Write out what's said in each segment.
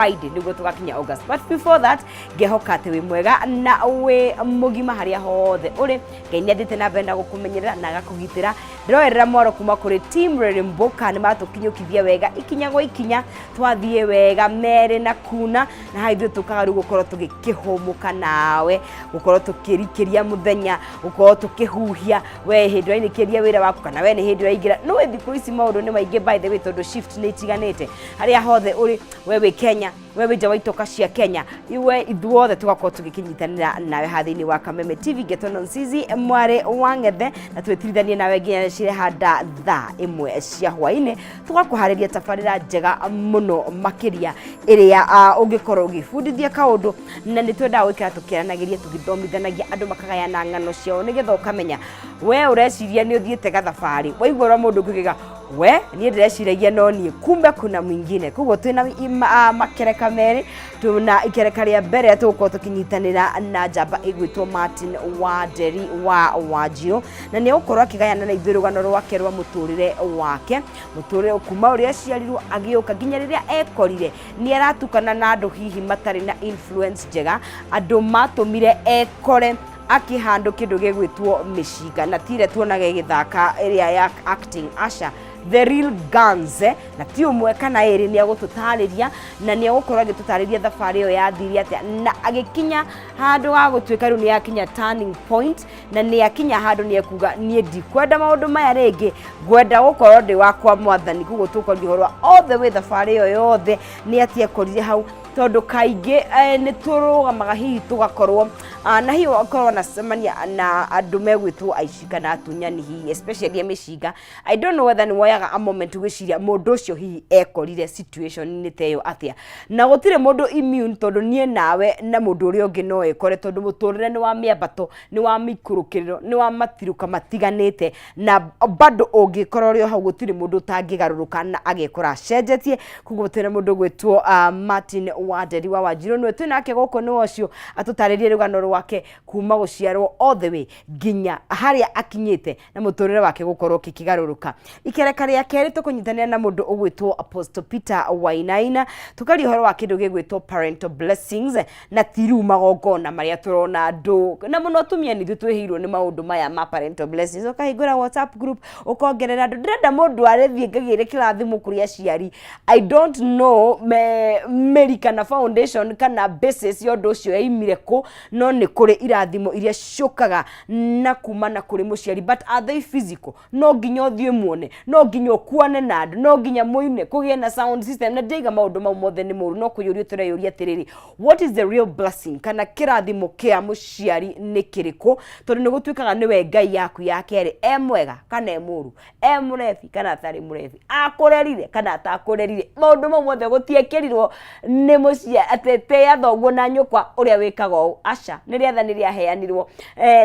Friday nĩguo tũgakinya August, but before that ngehoka atĩ wĩ mwega na wĩ mũgima harĩa hothe ũrĩ. Ngai nĩ athiĩte na mbere na gũkũmenyerera na agakũgitĩra. Ndĩroerera mwaro kuma kũrĩ team Reremboka, nĩ matũkinyũkithia wega ikinya gwa ikinya, twathiĩ wega merĩ na kuna na haha ithuĩ tũkaga rĩu gũkorwo tũgĩkĩhũmũka nawe, gũkorwo tũkĩrikĩria mũthenya, gũkorwo tũkĩhuhia. We hĩndĩ ũrainĩkĩria wĩra waku kana we nĩ hĩndĩ ũraingĩra, nĩũĩ thikũ ici maũndũ nĩ maingĩ, by the way, tondũ shift nĩ itiganĩte harĩa hothe ũrĩ, we wĩ Kenya, we wĩ nja wa itoka cia Kenya, iwe ithuothe tũgakorwo tũgĩkĩnyitanĩra nawe haha thĩinĩ wa Kameme TV. Ngetwo Nonsizi mwarĩ wa Ng'ethe, na twĩtirithanie nawe nginya cirehanda thaa 1 cia hwainĩ, tũgakũharĩria tabarĩra njega mũno makĩria ĩrĩa ũngĩkorwo ũgĩbundithia kaũndũ, na nĩ twendaga gwĩkĩra tũkĩaranagĩria, tũgĩthomithanagia, andũ makagayana ng'ano ciao nĩgetha ũkamenya we ũreciria nĩ ũthiĩte gathabarĩ, waigua ũrĩa mũndũ ũngĩ we niĩ ndĩreciragia no niĩ, kumbe kuna mwingine. Koguo twĩna makereka merĩ, tuna ikereka rĩa mbere tũgũkorwo tũkĩnyitanĩra na njamba ĩgwĩtwo Martin Wanderi wa Wanjirũ, na nĩ egũkorwo akĩgayana na ithuĩ rũgano rwake rwa mũtũrĩre wake, mũtũrĩre kuma ũrĩa aciarirwo agĩũka nginya rĩrĩa ekorire nĩ aratukana na andũ hihi matarĩ na influence njega, andũ matũmire ekore akĩhandũ kĩndũ gĩgwĩtwo mĩcinga, na tire tuonaga ĩgĩthaka ĩrĩa ya acting, aca, the real guns, eh? Na ti ũmwe kana ĩrĩ, nĩ agũtũtarĩria na nĩ agũkorwo agĩtũtarĩria thabarĩ ĩyo yathire atĩa na agĩkinya handũ ha gũtuĩka rĩu nĩ akinya turning point, na nĩ akinya handũ nĩ ekuga, "Niĩ ndikwenda maũndũ maya rĩngĩ, ngwenda gũkorwo ndĩ wakwa Mwathani." Koguo tũkwaria ũhoro wa all the way thabarĩ ĩyo yothe nĩ atĩ ekorire hau, tondũ kaingĩ nĩ tũrũgamaga hihi tũgakorwo na hihi ũkorwo wanacemania na andũ megwĩtwo aici kana atunyani hihi, especially a mĩcinga. I don't know whether nĩ woyaga a moment gwĩciria mũndũ ũcio hihi ekorire situation-inĩ ta ĩyo atĩa, na gũtirĩ mũndũ immune, tondũ niĩ nawe na mũndũ ũrĩa ũngĩ no ekore, tondũ mũtũrĩre nĩ wa mĩambato, nĩ wa mĩikũrũkĩrĩro, nĩ wa matirũka matiganĩte, na bado ũngĩkorwo ũrĩ o hau gũtirĩ mũndũ ũtangĩgarũrũka na agekora acenjetie. Koguo twĩna mũndũ ũgwĩtwo Martin Wanderi wa Wanjirũ, nĩwe twĩnake gũkũ, nĩwe ũcio atũtarĩrie rũgano rwake kuma gũciarwo all the way nginya harĩa akinyĩte na mũtũrĩre wake gũkorwo ũkĩgarũrũka. Ikereka rĩa kerĩ tũkũnyitanĩra na mũndũ ũgwĩtwo Apostle Peter Wainaina, tũkaria ũhoro wa kĩndũ gĩgwĩtwo parental blessings, na ti rĩu magongona marĩa tũrona andũ, na mũno atumia nĩ ithuĩ twĩhĩirwo nĩ maũndũ maya ma parental blessings. Ũkahingũra WhatsApp group, ũkongerera andũ, ndĩrenda mũndũ arĩthiĩ ngagĩre kĩrathimo kũrĩ aciari. I don't know me mĩri kana foundation kana basis ya ũndũ ũcio yaimire kũ, no nĩ kũrĩ irathimo iria ciũkaga na kumana kũrĩ mũciari, but are they physical? No nginya ũthiĩ muone, no nginya ũkuane na andũ, no nginya mũine kũgĩe na sound system? Na ndĩiga maũndũ mau mothe nĩ mũru, no kũyũria tũreyũria atĩrĩrĩ, what is the real blessing kana kĩrathimo kĩa mũciari nĩ kĩrĩkũ? Tondũ nĩ gũtuĩkaga nĩwe Ngai yaku ya kerĩ, e mwega kana e mũru, e mũrebi kana atarĩ mũrebi, akũrerire kana atakũrerire, maũndũ mau mothe gũtiekĩrirwo nĩ mũciari atĩ tĩĩa thoguo na nyũkwa ũrĩa wĩkaga ũũ, aca, nĩ rĩathani rĩaheanirwo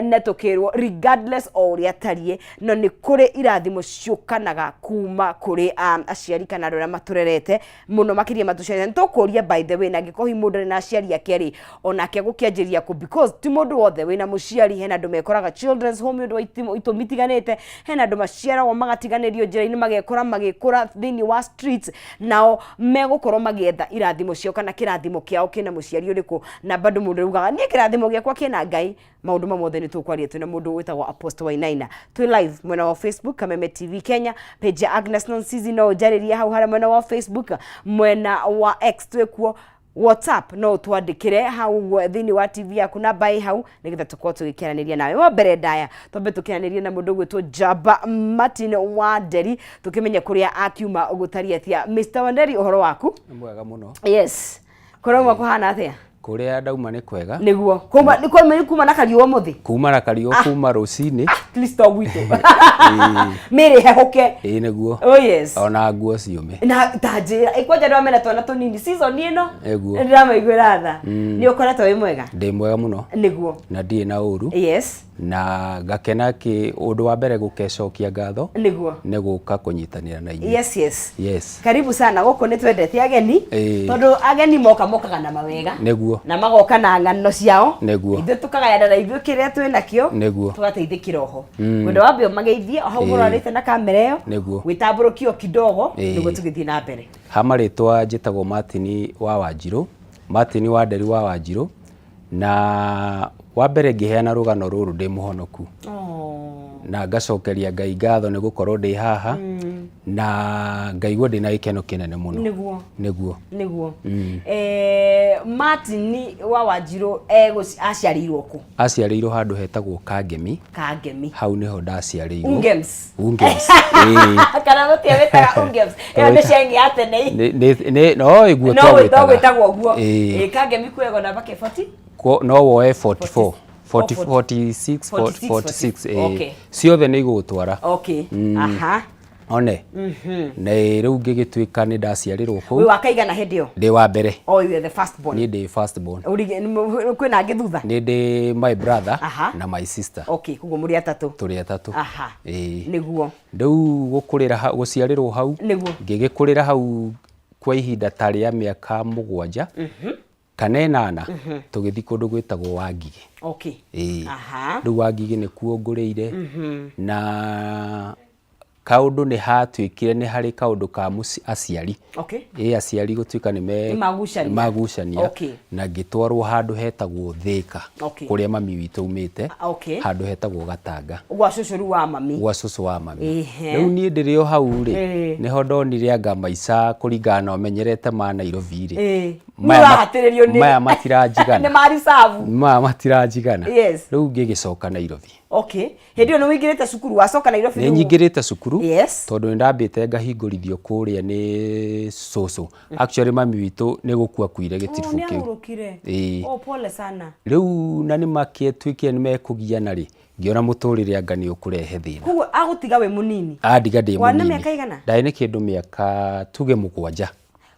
na tũkĩrwo regardless o ũrĩa atariĩ, no nĩ kũrĩ irathimo ciũkanaga kuma kũrĩ aciari kana andũ arĩa matũrerete, mũno makĩria matũciarĩte. Nĩ tũkũria, by the way, na angĩkorwo hihi mũndũ arĩ na aciari ake rĩ, onake gũkĩanjĩria kũ? Because ti mũndũ wothe wĩna mũciari. Hena andũ mekoraga children's home nĩ ũndũ wa itũmi itiganĩte, hena andũ maciaragwo magatiganĩrio njĩra-inĩ, magekora magĩkũra thĩinĩ wa streets, nao megũkorwo magĩetha irathimo ciao kana kĩrathimo kĩao kĩna mũciari ũrĩkũ, na bado mũndũ augaga, "Niĩ kĩrathimo gĩakwa kĩna Ngai." Maũndũ mamwe mothe nĩ tũkwaria twĩna mũndũ wĩtagwo Apostle Wainaina. Twĩ live mwena wa Facebook, Kameme TV Kenya, page ya Agnes Nonsizi, no ũnjarĩrie hau harĩa mwena wa Facebook. Mwena wa X twĩkuo, WhatsApp no ũtwandĩkĩre hau thĩinĩ wa TV yaku, namba ĩ hau, nĩgetha tũkorwo tũgĩkĩaranĩria nawe. Wa mbere ndaya twambe tũkĩaranĩrie na mũndũ ũgwĩtwo Njamba Martin Wanderi, tũkĩmenye kũrĩa akiuma gũtariĩ atĩa. Mr Wanderi, ũhoro waku? Nĩ mwega mũno. Yes, kũrauma kũhana atĩa? Kũrĩa ndauma nĩ kwega. Nĩguo kuma nĩ kuma kuma na kariũa mũthĩ. Kuma na kariũa kuma rũcinĩ. Kristo gwitũ mĩrĩ hehũke. Ĩĩ, nĩguo. Oh yes. Ona nguo ciũme. Na ta njĩra ĩkwanja andũ amena twana tũnini season ĩno. Nĩguo. Ndĩramaiguĩra tha. Nĩ ũkoretwo wĩ mwega? Ndĩ mwega mũno. Nĩguo. Na ndirĩ na ũru. Na ngakena kĩ ũndũ wa mbere gũkecokia ngatho Nĩguo. Nĩ gũka kũnyitanĩra na inyuĩ. Yes. Yes. Karibu sana gũkũ, nĩ twendete ageni. Tondũ ageni moka mokaga na mawega. Na magoka na ng'ano ciao. Ithuĩ tũkagayana na ithuĩ kĩrĩa twĩ nakĩo. Tũgateithĩkĩra oho. Mwenda wambe ũmageithie o hau mũrorete na kamera ĩyo. Wĩtambũrũkio kidogo nĩguo tũgĩthiĩ na mbere. Ha marĩtwa njĩtagwo Martin wa Wanjirũ, Martin wa Nderi wa Wanjirũ, na wa mbere ngĩheana rũgano rũrũ ndĩ mũhonoku. Na ngacokeria Ngai ngatho nĩ gũkorwo ndĩ haha na ngaigua ndĩna gĩkeno kĩnene mũno. Nĩguo. Nĩguo. Martin wa Wanjirũ aciarĩirwo kũ? Aciarĩirwo handũ hetagwo Kangemi. Kangemi. Hau nĩho ndaciarĩirwo. Ungems. Ungems. Ĩĩ. Kana mũtia wĩtaga Ungems. Ĩyo nĩ cengi ya tene. No ĩguo No twagwĩtaga. Gwĩtagwo ũguo. Ĩĩ. Ĩĩ, Kangemi kwego namba ke 40? No woe 44, 40, 40, 46, 46, 46, ĩĩ. Okay. Ciothe nĩ igũgũtwara. One na rĩu ngĩgĩtuĩka nĩ ndaciarĩrwo Wĩ kũu. wa kaigana hĩndĩ ĩyo? Ndĩ wa mbere. Oh, you are the first born. Niĩ ndĩ first born. Kwĩna angĩ thutha? Nĩ ndĩ my brother na my sister. Okay, koguo mũrĩ atatũ. Tũrĩ atatũ. Ĩĩ. Rĩu gũkũrĩra gũciarĩrwo hau, ngĩgĩkũrĩra hau kwa ihinda ta rĩa mĩaka 7 kana 8, tũgĩthiĩ kũndũ gwĩtagwo Wangigĩ. Ĩĩ. Rĩu Wangigĩ nĩkuo ngũrĩire, na kaũndũ nĩ hatuĩkire nĩ harĩ kaũndũ ka aciari. Ĩ aciari gũtuĩka nĩ Nĩ magucania. Nĩ magucania. Na ngĩtwarwo handũ hetagwo Thĩka, kũrĩa mami witũ aumĩte, handũ hetagwo Gatanga. Gwa cũcũ rĩu wa mami. Gwa cũcũ wa mami. Rĩu niĩ ndĩrĩ o hau rĩ, nĩho ndonire anga maica kũringana na ũmenyerete ma Nairobi rĩ, Nĩ ũrahatĩrĩrio nĩ maya matiranjigana. Nĩ ma reserve. Maya matiranjigana. Rĩu ngĩgĩcoka Nairobi. Okay, hĩndĩ ĩyo nĩ ũingĩrĩte cukuru wacoka Nairobi? Nĩ nyingĩrĩte cukuru, tondũ nĩ ndambĩte ngahingũrithio kũrĩa nĩ cũcũ. Actually mami witũ nĩ gũkua akuire gĩtiribũ Nĩ kĩu. Ahurũkire? Ĩĩ. Oh, pole sana. Rĩu na nĩ makĩtuĩkire nĩ mekũgiana rĩ, ngĩona mũtũrĩre anga nĩ ũkũrehe thĩna. Koguo agũtiga wĩ mũnini? Andiga ndĩ Wana mũnini. mĩaka igana? Ndarĩ nĩ kĩndũ mĩaka tuge 7.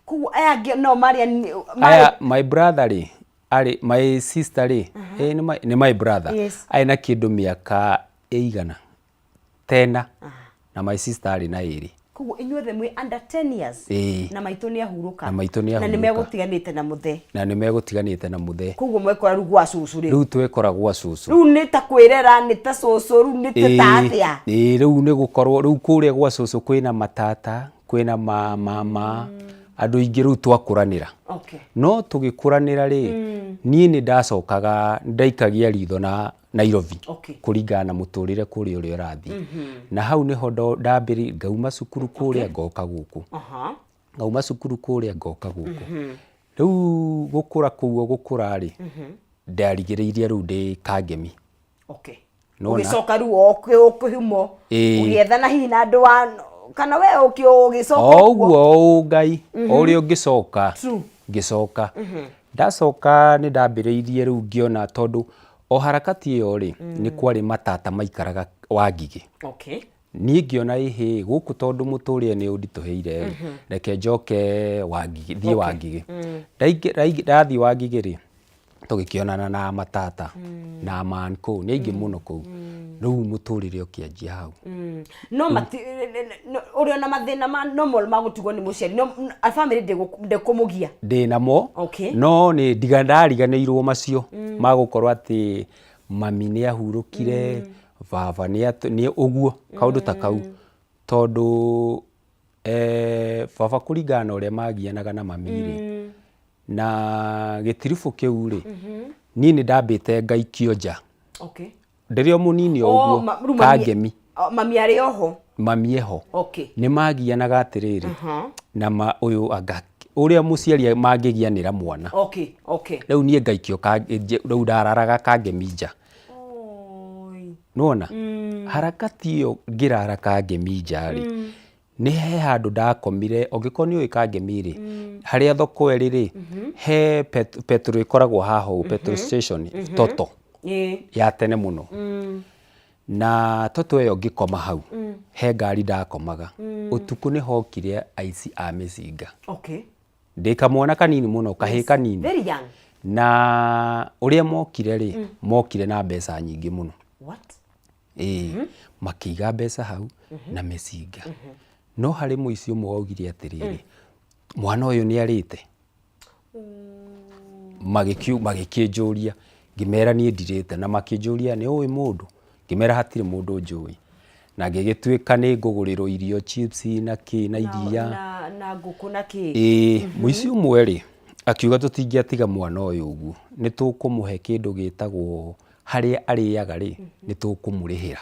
Koguo aya angĩ no marĩ Aya my brother rĩ, arĩ my sister rĩ, nĩ my brother arĩ na kĩndũ mĩaka ĩigana tena, na my sister arĩ na 2. Koguo inyuothe mwĩ under 10 years? Ĩĩ. Na maitũ nĩ ahurũka? Na maitũ nĩ Na nĩ ahurũka. megũtiganĩte na mũthee? Na nĩ megũtiganĩte na mũthee. Koguo mwekora rĩu gwa cũcũ rĩu? Rĩu twekora gwa cũcũ. Rĩu nĩ ta kwĩrera, nĩ ta cũcũ rĩu, nĩ ta atĩa? Ĩĩ, rĩu nĩ gũkorwo rĩu kũrĩa gwa cũcũ kwĩna matata, kwĩna mama, andũ aingĩ, rĩu twakũranĩra. No tũgĩkũranĩra rĩ, niĩ nĩ ndacokaga ndaikagia ritho na Nairobi kũringana na mũtũrĩre kũrĩa ũrĩa ũrathiĩ, na hau nĩho ndambĩrĩ ngauma cukuru kũrĩa ngoka gũkũ, ngauma cukuru kũrĩa ngoka gũkũ. Rĩu gũkũra kũu o gũkũra rĩ, ndarigĩrĩirie rĩu ndĩ Kangemi. Nĩwona? Ũgĩcoka rĩu o ũkĩhumo ũgĩethana hihi na andũ a kana we ũgĩcoka? O ũguo o Ngai o ũrĩa ũngĩcoka. Ngĩcoka, ndacoka nĩ ndambĩrĩirie rĩu ngĩona tondũ o harakati ĩyo rĩ, nĩ kwarĩ matata maikaraga Wangigĩ. Niĩ ngĩona ĩhĩ gũkũ tondũ mũtũrĩre nĩ ũnditũhĩire rĩ, reke njoke Wangigĩ, thiĩ Wangigĩ. Ndathiĩ Wangigĩ rĩ, tũgĩkĩonana na matata na manko nĩ aingĩ mũno kũu. Rĩu mũtũrĩre ũkĩanjia hau. No mati ũrĩ ona mathĩna ma normal ma gũtigwo nĩ mũciari, no family ndĩkũmũgia? Ndĩ namo. No nĩ ndiga ndariganĩirwo macio ma gũkorwo atĩ mami nĩ ahurũkire, baba nĩ ũguo kaũndũ ta kau, tondũ baba kũringana na ũrĩa magianaga na mami rĩ, na gĩtiribũ kĩu rĩ, niĩ nĩ ndambĩte ngaikio nja ndĩrĩ o mũnini o Oh, ũguo. Rĩu Kangemi. Oh, mami arĩ oho? Mami eho. Nĩ magianaga atĩrĩrĩ, na ma ũyũ anga ũrĩa mũciari mangĩgianĩra mwana. Rĩu niĩ ngaikio rĩu ndararaga Kangemi nja. Oi. Nĩwona harakati ĩyo ngĩrara Kangemi nja rĩ, nĩ he handũ ndakomire. Ũngĩkorwo nĩ ũĩ Kangemi rĩ, harĩa thoko ĩrĩ rĩ, he petrol ĩkoragwo haha ũũ, petrol station Toto ya tene mũno, na Toto ĩyo ngĩkoma hau he ngari ndakomaga ũtukũ. Nĩ hokire aici a mĩcinga. Ndĩ kamwana kanini mũno, kahĩ kanini. Very young. Na ũrĩa mokire rĩ, mokire na mbeca nyingĩ mũno. What? Ĩĩ, makĩiga mbeca hau na mĩcinga. No harĩ mũici ũmwe waugire atĩrĩrĩ, mwana ũyũ nĩ arĩte? Magĩkĩnjũria, ngĩmera niĩ ndirĩte, na makĩnjũria nĩ ũĩ mũndũ? Ngĩmera hatirĩ mũndũ njũĩ. Na ngĩgĩtuĩka nĩ ngũgũrĩrwo irio chips na kĩ na iria. Na ngũkũ na kĩ. Ĩĩ, mũici ũmwe rĩ, akiuga tũtingĩatiga mwana ũyũ ũguo, nĩ tũkũmũhe kĩndũ gĩtagwo harĩa arĩaga rĩ, nĩ tũkũmũrĩhĩra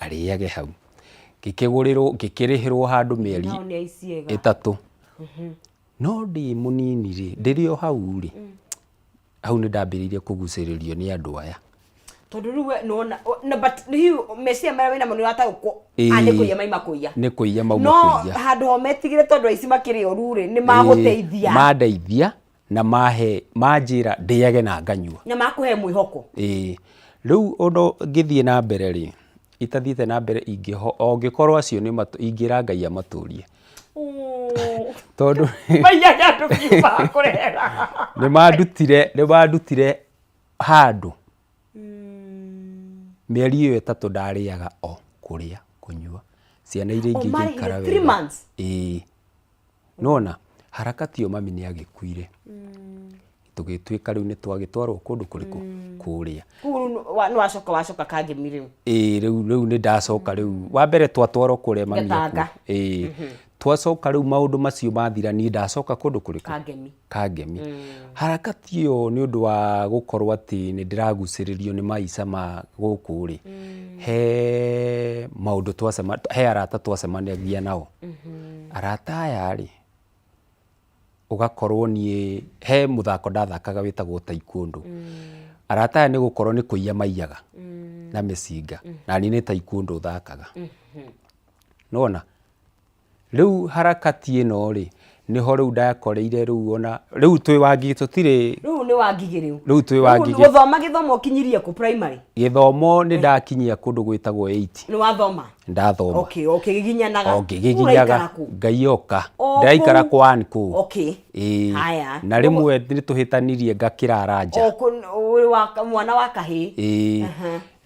arĩage hau. Ngĩkĩgũrĩrwo, ngĩkĩrĩhĩrwo handũ mĩeri Nao nĩ aici ega. ĩtatũ. No ndĩ mũnini rĩ, ndĩrĩ o hau rĩ, hau nĩ ndambĩrĩirie kũgucĩrĩrio nĩ andũ aya. Tondũ rĩu we nĩwona no, but hiu meciria marĩa wĩnamo nĩ ũrataũkwo Ĩĩ. a nĩ kũiya maima kũiya. Nĩ kũiya mauma No kũiya. handũ ho metigĩre tondũ aici makĩrĩ oru rĩ, nĩ magũteithia. Ĩĩ, mandeithia na mahe manjĩra ndĩage na nganyua. Na makũhe mwĩhoko. Ĩĩ, rĩu ũndũ ngĩthiĩ na mbere rĩ, itathiĩte na mbere ingĩho, o ngĩkorwo acio nĩ matũ, ingĩra Ngai amatũrie. Tondũ Maiyaga andũ biũ makũrehera. nĩ mandutire, nĩ mandutire handũ mĩeri ĩyo ĩtatũ ndarĩaga o kũrĩa, kũnyua, ciana iria O ingĩ marĩhire igĩikara three wega. months? Ĩĩ. Nĩwona, harakati ĩyo mami nĩ agĩkuire. Tũgĩtuĩka rĩu nĩ twagĩtwarwo kũndũ kũrĩkũ? Kũrĩa. Kũu rĩu nĩ wacoka wacoka Kangemi rĩu? Ĩĩ rĩu rĩu nĩ ndacoka rĩu. Wa mbere twatwarwo kũrĩa mami Gatanga. akua. Ĩĩ. Twacoka rĩu maũndũ macio mathira niĩ ndacoka kũndũ kũrĩkũ? Kangemi. Kangemi. Harakati ĩyo nĩ ũndũ wa gũkorwo atĩ nĩ ndĩragucĩrĩrio nĩ maica ma gũkũ rĩ, he maũndũ twacema, he arata twacemanagia nao. Arata aya rĩ, ũgakorwo niĩ, he mũthako ndathakaga wĩtagwo taekwondo. Arata aya nĩ gũkorwo nĩ kũiya maiyaga na mĩcinga, na niĩ nĩ taekwondo thakaga. Nĩwona? Rĩu harakati ĩno rĩ, nĩho rĩu ndakoreire rĩu ona, rĩu twĩ Wangigĩ tũtirĩ. Rĩu nĩ Wangigĩ rĩu. Rĩu twĩ Wangigĩ. Gũthoma gĩthomo ũkinyirie kũ primary? Gĩthomo nĩ ndakinyia kũndũ gwĩtagwo eight. Nĩ wathoma? Ndathoma. Okay, o ũkĩgiginyanaga. O ngĩgiginyaga. Ũraikara kũ? Ngai oka. O Ndĩraikara kũu? kwa Ann kũu. Okay. Ĩĩ. Haya. Na rĩmwe nĩ tũhĩtanirie ngakĩrara nja. O kũ, ũrĩ wa, mwana wa kahĩĩ. Ĩĩ.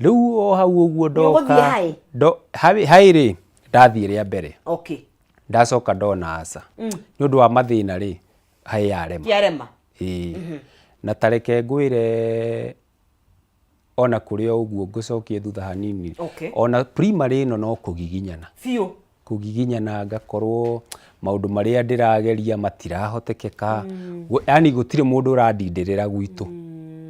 Rĩu o hau ũguo Nĩ ũgũthiĩ ndoka. high? Ndo, high rĩ, ndathiĩ rĩa mbere. Okay. Ndacoka ndona aca. Nĩ ũndũ wa mathĩna rĩ, high yarema. Yarema. Ĩĩ. Na ta reke ngwĩre ona kũrĩ o ũguo ngũcokie thutha hanini. Okay. Ona primary ĩno no kũgiginyana. Biũ. Kũgiginyana ngakorwo maũndũ marĩa ndĩrageria matirahotekeka. Yaani gũtirĩ mũndũ ũrandindĩrĩra gwitũ.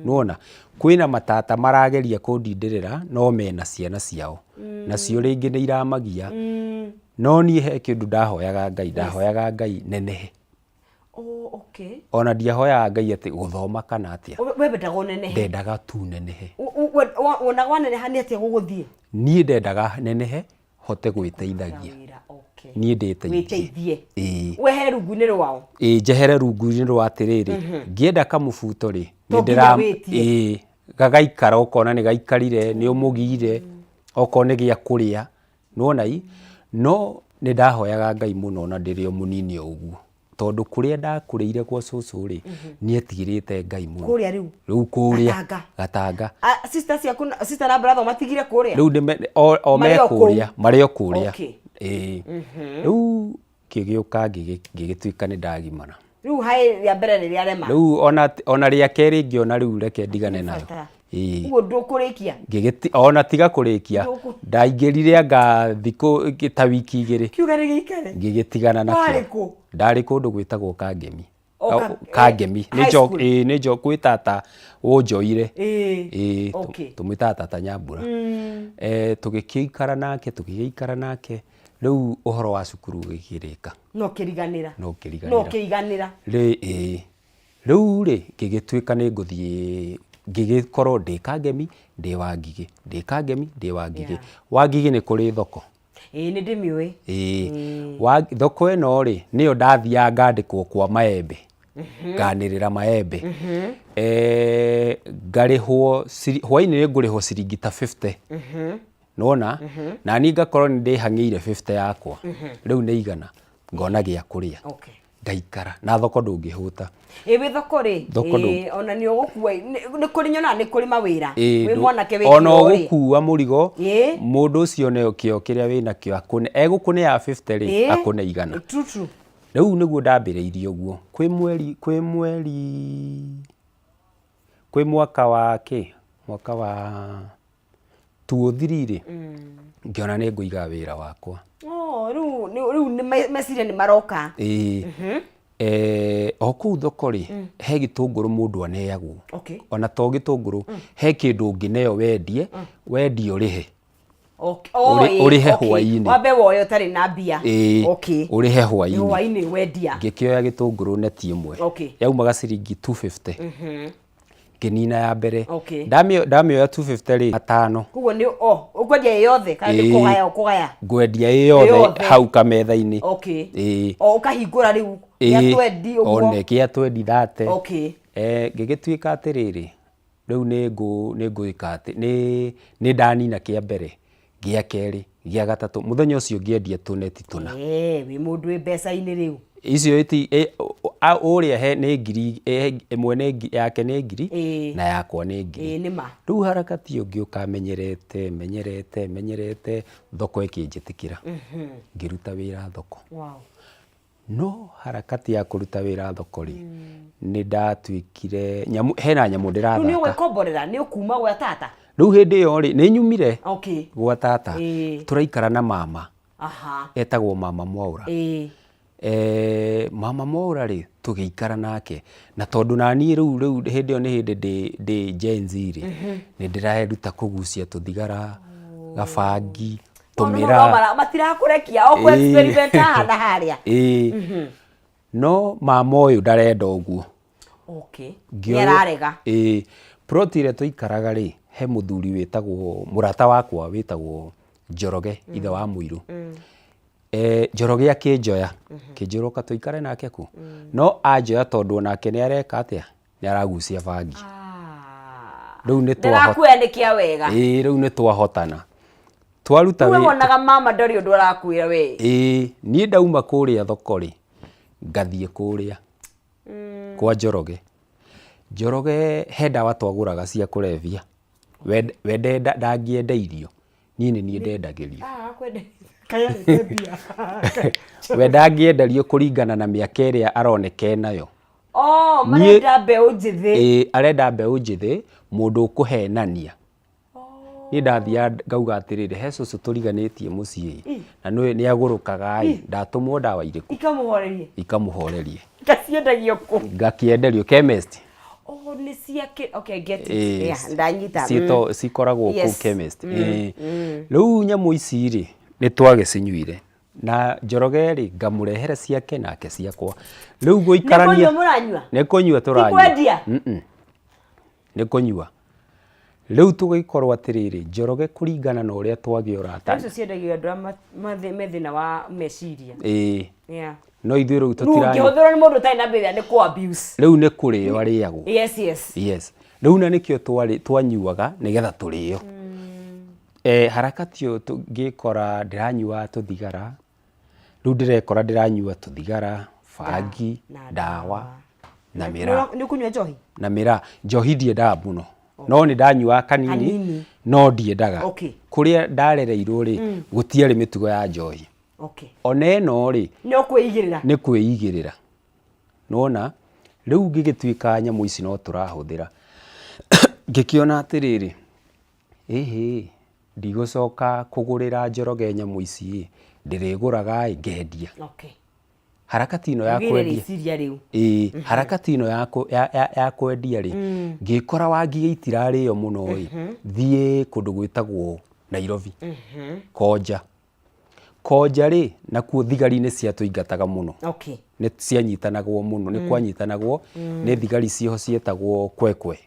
Nĩwona? Kwĩna matata marageria kũndindĩrĩra no mena ciana ciao. Nacio rĩngĩ nĩ iramagia. No niĩ he kĩndũ ndahoyaga Ngai, ndahoyaga Ngai nenehe. Oh, okay. Ona ndiahoyaga Ngai atĩ gũthoma kana atĩa. We wendaga ũnenehe? Ndendaga tu nenehe. Wonaga waneneha nĩ atĩa gũgũthiĩ? Niĩ ndendaga nenehe hote gwĩteithagia. Wĩra, okay. Niĩ ndĩteithie. Wĩteithie. Ĩĩ. Wehere rungu-inĩ rwao. Ĩĩ njehere rungu-inĩ rwa atĩrĩrĩ, ngĩenda kamũbuto rĩ, To nginya wĩtie. Ĩĩ, gagaikara ũkona nĩ gaikarire, nĩ ũmũgiire, okorwo nĩ gĩa kũrĩa, nĩwona ii, no nĩ ndahoyaga Ngai mũno na ndĩrĩ o mũnini o ũguo, tondũ kũrĩa ndakũrĩire gwa cũcũ rĩ, nĩ etigĩrĩte Ngai mũno. Kũrĩa rĩu? Rĩu kũrĩa. Gatanga. Gatanga. Ah, sister ciaku na, sister na brother matigire kũrĩa? Rĩu nĩ o, o me Marĩ o kũu? kũrĩa, marĩ o kũrĩa. Okay. Ĩĩ. Rĩu ngĩgĩũka ngĩgĩtuĩka nĩ ndagimara. Rĩu haĩ rĩa mbere nĩ rĩarema. Rĩu ona rĩa kerĩ ngĩona rĩu reke ndigane nayo. Bata. Ĩĩ. Ũguo ndũkũrĩkia? Ngĩgĩti, ona tiga kũrĩkia. Ndũkũ- Ndaingĩrire anga thikũ ta wiki igĩrĩ. Kiuga nĩ gĩikare. Ngĩgĩtigana nakĩo. Warĩ kũ? Ndarĩ kũndũ gwĩtagwo Kangemi. O ka- Kangemi. eh, Nĩ high njo, school? ĩĩ nĩ njo kwĩ tata ũnjoire. Ĩĩ. Ĩĩ, Okay. tũmwĩtaga tata Nyambura. Tũgĩkĩikara nake, tũgĩgĩikara nake. Rĩu ũhoro wa cukuru ũgĩkĩrĩka. No kĩriganĩra. No kĩriganĩra. No kĩiganĩra. Rĩ, ĩĩ. Rĩu rĩ, ngĩgĩtuĩka nĩ ngũthiĩ, ngĩgĩkorwo ndĩ Kangemi, ndĩ Wangigĩ, ndĩ Kangemi, ndĩ Wangigĩ. Yeah. Wangigĩ nĩ kũrĩ thoko. Ĩĩ nĩ ndĩmĩũĩ. Ĩĩ. Wa, thoko ĩno rĩ, nĩyo ndathiaga ngandĩkwo kwa maembe. Nganĩrĩra maembe. Ngarĩhwo, hwainĩ nĩ ngũrĩhwo ciringi ta 50. Nĩwona? Na niĩ ngakorwo nĩ ndĩhang'ĩire 50 yakwa. Rĩu nĩ igana. Ngona gĩa kũrĩa. Okay. Ngaikara na thoko ndũngĩhũta. Ĩ wĩ thoko rĩ? Thoko ndũ- Ĩ, ona nĩ ũgũkua, nĩ kũrĩ nyonaga nĩ kũrĩ mawĩra. Ĩ, Wĩ mwanake wĩ ona kĩo rĩ. ũgũkua mũrigo, Ĩ. mũndũ ũcio neo kĩo kĩrĩa wĩ nakĩo akũne, egũkũne ya 50 rĩ, Ĩ. akũne 100. True, true. Rĩu nĩguo ndambĩrĩirie ũguo kwĩ mweri, kwĩ mweri, kwĩ mwaka wa kĩ, mwaka wa 2003 rĩ, ngĩona nĩ ngũiga wĩra wakwa. Oh, rĩu rĩu meciria nĩ maroka. Ĩĩ. O kũu thoko rĩ, he gĩtũngũrũ mũndũ aneagwo. Okay. Ona to gĩtũngũrũ, he kĩndũ ũngĩneo wendie, wendie ũrĩhe. Okay. Oh, Ũrĩhe okay. hwaĩ-inĩ. Wambe woe ũtarĩ na mbia. Ĩĩ, Okay. ũrĩhe hwaĩ-inĩ. Hwaĩ-inĩ wendia. Ngĩkĩoya gĩtũngũrũ neti ĩmwe. Okay. Yaumaga ciringi 250. Ngĩnina ya mbere. Okay. Ndamĩoya 250 rĩ, matano. Koguo nĩ oh, ũkwendia ĩ yothe kana nĩ Ĩĩ. kũgaya ũkũgaya? Ngwendia ĩ yothe Yothe. hau kametha-inĩ. Okay. Ĩĩ. O ũkahingũra rĩu gĩa Ĩĩ, twendi ũguo. One gĩa twendi thate. Okay. Ngĩgĩtuĩka atĩrĩrĩ, rĩu nĩ ngwĩka atĩ, nĩ ndanina kĩa mbere, gĩa kerĩ, gĩa gatatũ, mũthenya ũcio ngĩendia tũneti tũna. Wĩ mũndũ wĩ mbeca-inĩ rĩu. Icio iti, ũrĩa he nĩ ngiri, ĩmwe nĩ yake nĩ ngiri, na yakwa nĩ ngiri. Ĩĩ, nĩ ma. Rĩu harakati ĩyo ngĩũka menyerete, menyerete, menyerete, thoko ĩkĩnjĩtĩkĩra. Ngĩruta wĩra thoko. Wow. No harakati ya kũruta wĩra thoko rĩ, nĩ ndatuĩkire, nyamũ, hena nyamũ Rĩu nĩ ndĩrathaka. ũgwĩkomborera, nĩ ũkuma gwa tata? Rĩu hĩndĩ ĩyo rĩ, nĩ nyumire Okay. gwa tata. Ĩĩ. Tũraikara na mama. Aha. Etagwo mama Mwaũra. Ĩĩ. Mama Mwaũra rĩ, tũgĩikara nake. Na tondũ naniĩ rĩu rĩu hĩndĩ ĩyo nĩ hĩndĩ ndĩ Gen Z rĩ, nĩ ndĩreruta kũgucia tũthigara, gabangi, tũmĩra. Matirakũrekia o kũ experiment haha na harĩa. Ĩĩ. No mama ũyũ ndarenda ũguo. Okay. Nĩ ararega. Ĩĩ. Plot ĩrĩa tũikaraga rĩ, he mũthuri wĩtagwo, mũrata wakwa wĩtagwo Njoroge, ithe wa Mũirũ. Njoroge akĩnjoya, akĩnjĩra ũka tũikare nake kũ. No anjoya tondũ onake nĩ areka atĩa? Nĩ aragucia bangi. Rĩu nĩ Ndarakuoya nĩ kĩa wega. Ĩĩ, rĩu nĩ twahotana. Twaruta wĩ wonaga mama ndarĩ ũndũ arakwĩra we. Ĩĩ, niĩ ndauma kũrĩa thoko rĩ, ngathiĩ kũrĩa kwa Njoroge. Njoroge he ndawa twagũraga cia kũrebia. We ndangĩendeirio, niĩ nĩ niĩ ndendagĩrio. We ndangĩenderio kũringana na mĩaka ĩrĩa aroneka enayo. Oh, marenda mbeũ njĩthĩ. Ĩĩ, arenda mbeũ njĩthĩ, mũndũ ũkũhenania. Niĩ ndathiaga ngauga atĩrĩrĩ, he cũcũ tũriganĩtie mũciĩ, na nĩ agũrũkaga ĩ, ndatũmwo ndawa irĩkũ? Ikamũhorerie. Ikamũhorerie. Ngaciendagio kũ? Ngakĩenderio chemist. Oh, nĩ cia kĩ, okay, get it. Yeah, ndanyita. Cikoragwo kũu chemist. Rĩu nyamũ ici rĩ, nĩ twagĩcinyuire. Na Njoroge rĩ, ngamũrehere ciake nake ciakwa. Rĩu gũikarania. Nĩ kũnyua mũranyua? Nĩ kũnyua tũranyua. Ti kwendia? Nĩ kũnyua. Rĩu tũgĩkorwo atĩrĩrĩ, Njoroge kũringana na ũrĩa twagĩa ũrata. Icio ciendagio andũ arĩa me thĩna wa meciria. Ĩĩ. Yeah. No ithuĩ rĩu tũtiranyua. Rĩu ũngĩhũthĩrwo nĩ mũndũ ũtarĩ na mbia nĩ kũ abuse. Rĩu nĩ kũrĩo arĩagwo. Yes, yes. Yes. Rĩu na nĩkĩo twanyuaga nĩgetha tũrĩo. Harakati ĩyo ngĩkora ndĩranyua tũthigara, rĩu ndĩrekora ndĩranyua tũthigara, bangi, ndawa na mĩraa. Nĩ ũkũnyua njohi? Na mĩraa. Njohi ndiendaga mũno. No nĩ ndanyuaga kanini, no ndiendaga. Okay. Kũrĩa ndarereirwo rĩ, gũtiarĩ mĩtugo ya njohi. Okay. Ona ĩno rĩ, Nĩ ũkwĩigĩrĩra. Nĩ kwĩigĩrĩra. Nĩwona, rĩu ngĩgĩtuĩka nyamũ ici no tũrahũthĩra. Ngĩkĩona atĩrĩrĩ, ĩhĩ, ndigũcoka kũgũrĩra Njoroge nyamũ ici ĩ, ndĩrĩgũraga ĩ, ngendia. Okay. Harakati ĩno ya Ũgĩre kwendia. rĩciria rĩu. Ĩĩ, harakati ĩno ya kwendia rĩ, ngĩkora Wangigĩ itirarĩo mũno ĩ, thiĩ kũndũ gwĩtagwo Nairobi, Konja. Konja rĩ, nakuo thigari nĩ ciatũingataga mũno. Okay. Nĩ cianyitanagwo mũno, nĩ kwanyitanagwo nĩ thigari ciĩho cietagwo kwekwe.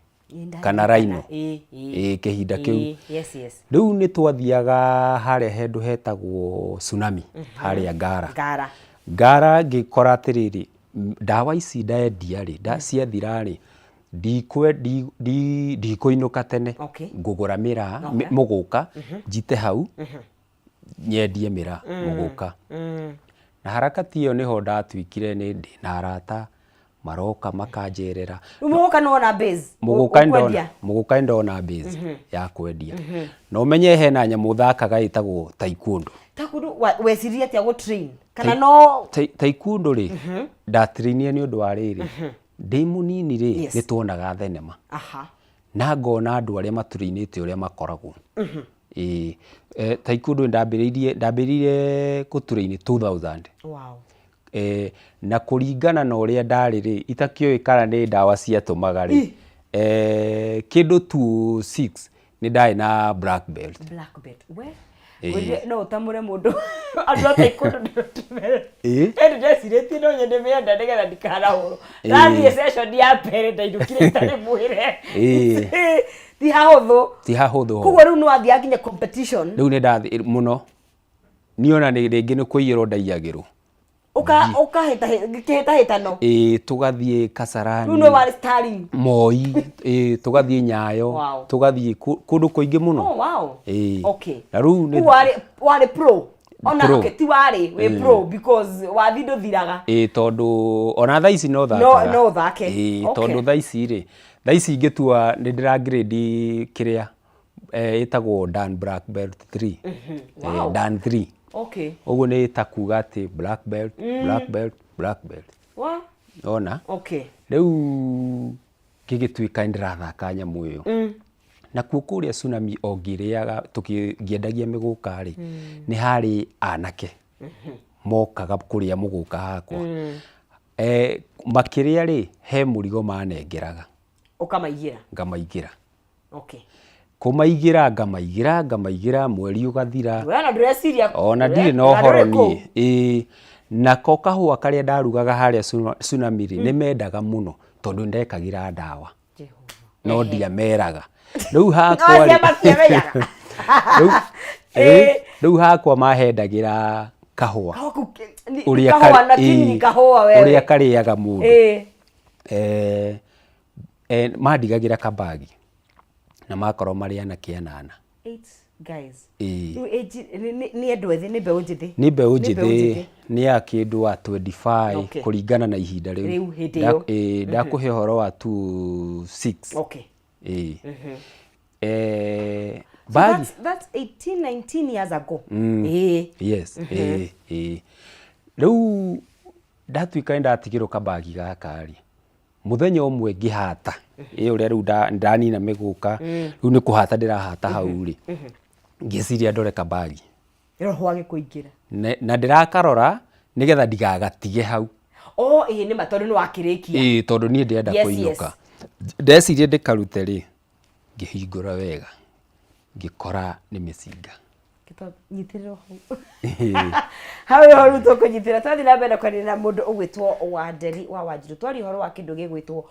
Kana raino. Ĩĩ, kĩhinda kĩu. Yes, yes. Rĩu nĩ twathiaga harĩa handũ hetagwo Tsunami, harĩa Ngara. Ngara. Ngara ngĩkora atĩrĩrĩ, ndawa ici ndendia rĩ, ciathira rĩ, ndikũinũka tene. Okay. Ngũgũra mĩraa, mũgũka, njite hau, nyendie mĩraa, mũgũka. Na harakati ĩyo nĩho ndatuĩkire nĩ ndĩ na arata maroka makanjerera. Rĩu mũgũka nĩ wona base. Mũgũka nĩ ndona Ũkwendia. mũgũka nĩ ndona base ya kwendia. Na ũmenye hena nyamũ thakaga ĩtagwo taekwondo. Taekwondo weciririe atĩa gũ train? Kana no Taekwondo rĩ, ndatrainire nĩ ũndũ wa rĩrĩ, ndĩ mũnini rĩ, nĩ tuonaga thenema. Na ngona andũ arĩa matũrainĩte ũrĩa makoragwo. Ĩĩ, taekwondo ndambĩrĩirie ndambĩrĩirie gũturaini 2000. Wow. Na kũringana na ũrĩa ndarĩ rĩ, itakĩũĩ kana nĩ ndawa ciatũmaga rĩ, kĩndũ 26 nĩ ndarĩ na black belt. Black belt. We. Ngwĩrire no ũtamũre mũndũ andũ a taekwondo ndĩrotũmere. Ĩĩ. Ĩndĩ ndecirĩtie no nyende mĩenda nĩgetha ndikanahũrwo. Ndathiĩ session ya mbere ndainũkire itarĩ mwĩre. Ĩĩ. Ti hahũthũ. Ti hahũthũ. Koguo rĩu nĩ wathiaga nginya competition. Rĩu nĩ ndathiĩ mũno. Niĩ ona rĩngĩ nĩ kũiyĩrwo ndaiyagĩrwo. Ũka ũkahĩta kĩhĩtahĩtano. Ĩĩ tũgathiĩ Kasarani. Rĩu nĩwe warĩ starring. Moi, ĩĩ tũgathiĩ Nyayo, Wow. tũgathiĩ kũndũ kũingĩ mũno. Oh, wow. Ĩĩ. Okay. Na rĩu nĩ Rĩu warĩ warĩ pro. Ona Pro. okay, ti warĩ wĩ pro because wathi ndũthiraga. Ĩĩ tondũ ona thaa ici no thakaga. No ũthake. Ĩĩ Okay. tondũ thaa ici rĩ, thaa ici ingĩtua nĩ ndĩra grade kĩrĩa ĩtagwo Dan Black Belt 3. Wow. Dan 3. Okay. Ũguo nĩ ta kuga atĩ black belt, black belt, black belt. Wa? Ona? Okay. Rĩu ngĩgĩtuĩka nĩ ndĩrathaka nyamũ ĩyo. Nakuo kũrĩa Tsunami o ngĩrĩaga ngĩendagia mĩgũka rĩ, nĩ harĩ anake mokaga kũrĩa mũgũka hakwa. Makĩrĩa rĩ, he mũrigo manengeraga. Ũkamaigĩra? Ngamaigĩra. Okay. Kũmaigĩra ngamaigĩra ngamaigĩra mweri ũgathira. We ona ndũreciria. Ona ndirĩ na ũhoro niĩ. Ĩĩ. Nako kahũa karĩa ndarugaga harĩa Tsunami rĩ, nĩ mendaga mũno tondũ nĩ ndekagĩra ndawa. No ndiameraga. Rĩu hakwa rĩ, rĩu hakwa mahendagĩra kahũa. Ũrĩa ũrĩa karĩaga mũndũ. Mandigagĩra kabagi na makorwo marĩ anake anana. Eight guys. Ĩĩ. Rĩu age nĩ andũ ethĩ, nĩ mbeũ njĩthĩ. Nĩ mbeũ njĩthĩ, nĩ ya kĩndũ wa 25 Okay. kũringana na ihinda rĩu. Rĩu, hĩndĩ ĩyo. Ĩĩ, ndakũhe ũhoro wa 26. Okay. Ĩĩ. So Bagi. that's 18, 19 years ago. Ĩĩ. Yes, ĩĩ, ĩĩ. Rĩu ndatuĩka nĩ ndatigĩrwo kabagi gaka rĩ, mũthenya ũmwe ngĩhata, ĩ ũrĩa rĩu ndanina mĩgũka, rĩu nĩ kũhata ndĩrahata hau rĩ, ngĩciria ndore kabagi. Roho agĩkũingĩra. Na ndĩrakarora nĩgetha ndigagatige hau. Oh, ĩĩ nĩ ma tondũ nĩ wakĩrĩkia. Ĩĩ tondũ niĩ ndĩrenda kũinũka. Ndeciria ndĩkarute rĩ, ngĩhingũra wega, ngĩkora nĩ mĩcinga. Nyitĩrĩra hau. Hau nĩho rĩu tũkũnyitĩra twathiĩ na mbere kwaria na mũndũ ũgwĩtwo Wanderi wa Wanjiru. Twaria ũhoro wa kĩndũ gĩgwĩtwo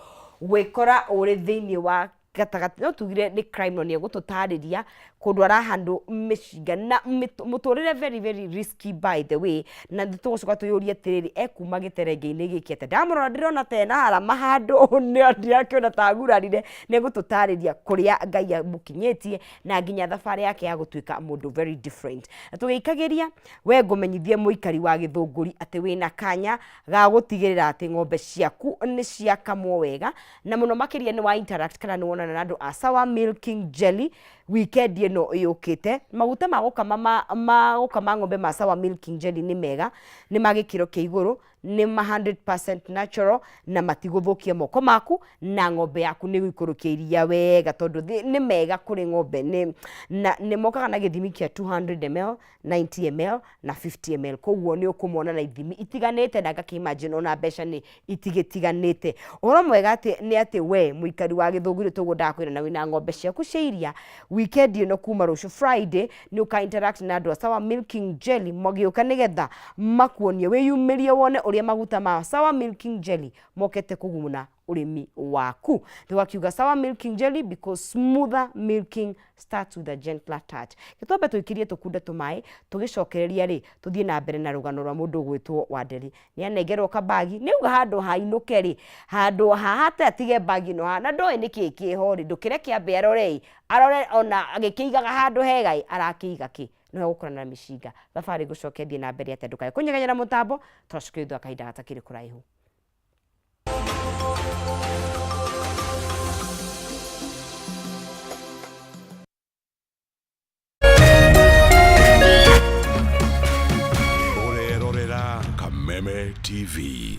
gwĩkora ũrĩ thĩinĩ wa gatagatĩ, no tugire nĩ crime no nĩ egũtũtarĩria kũndũ arahandwo mĩcinga na mũtũrĩre very very risky by the way, na nĩ tũgũcoka twĩyũrie atĩrĩrĩ, ekuma gĩterenge-inĩ gĩkĩ atĩa? Ndamũrora ndĩrona ta ena harama handũ ndĩrakĩona ta agurarire. Nĩ egũtũtarĩria kũrĩa Ngai amũkinyĩtie na nginya thabarĩ yake ya gũtuĩka mũndũ very different. Na tũgĩikagĩria, we ngũmenyithie mũikari wa Gĩthũngũri atĩ wĩna kanya ga gũtigĩrĩra atĩ ng'ombe ciaku nĩ ciakamwo wega, na mũno makĩria nĩ wa interact kana nĩ wonana na andũ a Sawa Milking Jelly weekend ĩno yũkĩte. Maguta ma gũkama ma, ma gũkama ng'ombe ma Sawa Milking Jelly nĩ mega, nĩ ma gĩkĩro kĩa igũrũ, nĩ ma 100% natural na matigũthũkia moko maku na ng'ombe yaku nĩ gũikũrũkia iria wega tondũ nĩ mega kũrĩ ng'ombe, nĩ, na nĩ mokaga na gĩthimi kĩa 200 ml, 90 ml na 50 ml. Koguo nĩ ũkũmona na ithimi itiganĩte na ngakĩ imagine ona mbeca nĩ itigĩtiganĩte. Ũhoro mwega atĩ nĩ atĩ we mũikari wa Gĩthũngũri toguo ndakwĩra na wĩna ng'ombe ciaku cia iria, weekend ĩno kuma rũciũ Friday nĩ ũka interact na andũ a Sawa Milking Jelly magĩũka nĩgetha makuonie, wĩyumĩrie wone ũrĩa maguta ma Sawa Milking Jelly mokete kũguna ũrĩmi waku. Tũgakiuga Sawa Milking Jelly because smoother milking starts with a gentler touch. Gĩtwambe tũikirie tũkunde tũmaĩ, tũgĩcokereria rĩ, tũthiĩ na mbere na rũgano rwa mũndũ ũgwĩtwo Wanderi. Nĩ anengerwo kabagi, nĩ auga handũ ha ainũke rĩ, handũ ha hate atige bagi ĩno haha, na ndoĩ nĩkĩ kĩho rĩ, ndũkĩreke ambe arore ĩ, arore ona agĩkĩigaga handũ hega ĩ, arakĩiga kĩ? Nĩwe gũkorana na mĩcinga. Thabarĩ gũcokia thiĩ na mbere atĩa? Ndũkae kũnyeganyega mũtambo, tũracokia thutha wa kahinda gatakĩrĩ kũraihu. Ũrerorera Kameme TV.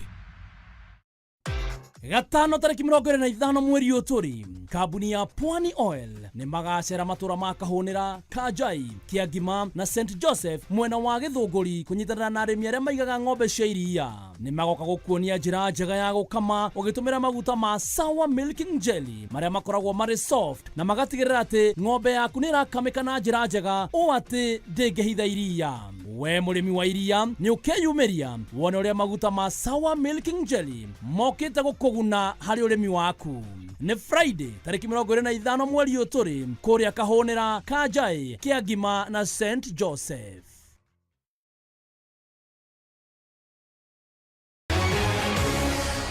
Gatano tarĩki 25 mweri ũyũ tũrĩ, kambuni ya Pwani Oil nĩ magacera matũra ma Kahũnĩra, Kanjai, Kĩangima na St Joseph mwena wa Gĩthũngũri kũnyitanĩra na arĩmi arĩa maigaga ng'ombe cia iria. Nĩ magoka gũkuonia njĩra njega ya gũkama ũgĩtũmĩra maguta ma Sawa Milking Jelly marĩa makoragwo marĩ soft na magatigĩrĩra atĩ ng'ombe yaku nĩ ĩrakamĩka na njĩra njega ũũ atĩ ndĩngĩhitha iria. We mũrĩmi wa iria nĩ ũkeyumĩria wone ũrĩa maguta ma Sawa Milking Jelly mokĩte gũkũguna harĩ ũrĩmi waku. Nĩ Friday tarĩki 25 mweri ũyũ tũrĩ kũrĩa Kahũnĩra, Kanjaĩ, Kĩangima na St Joseph.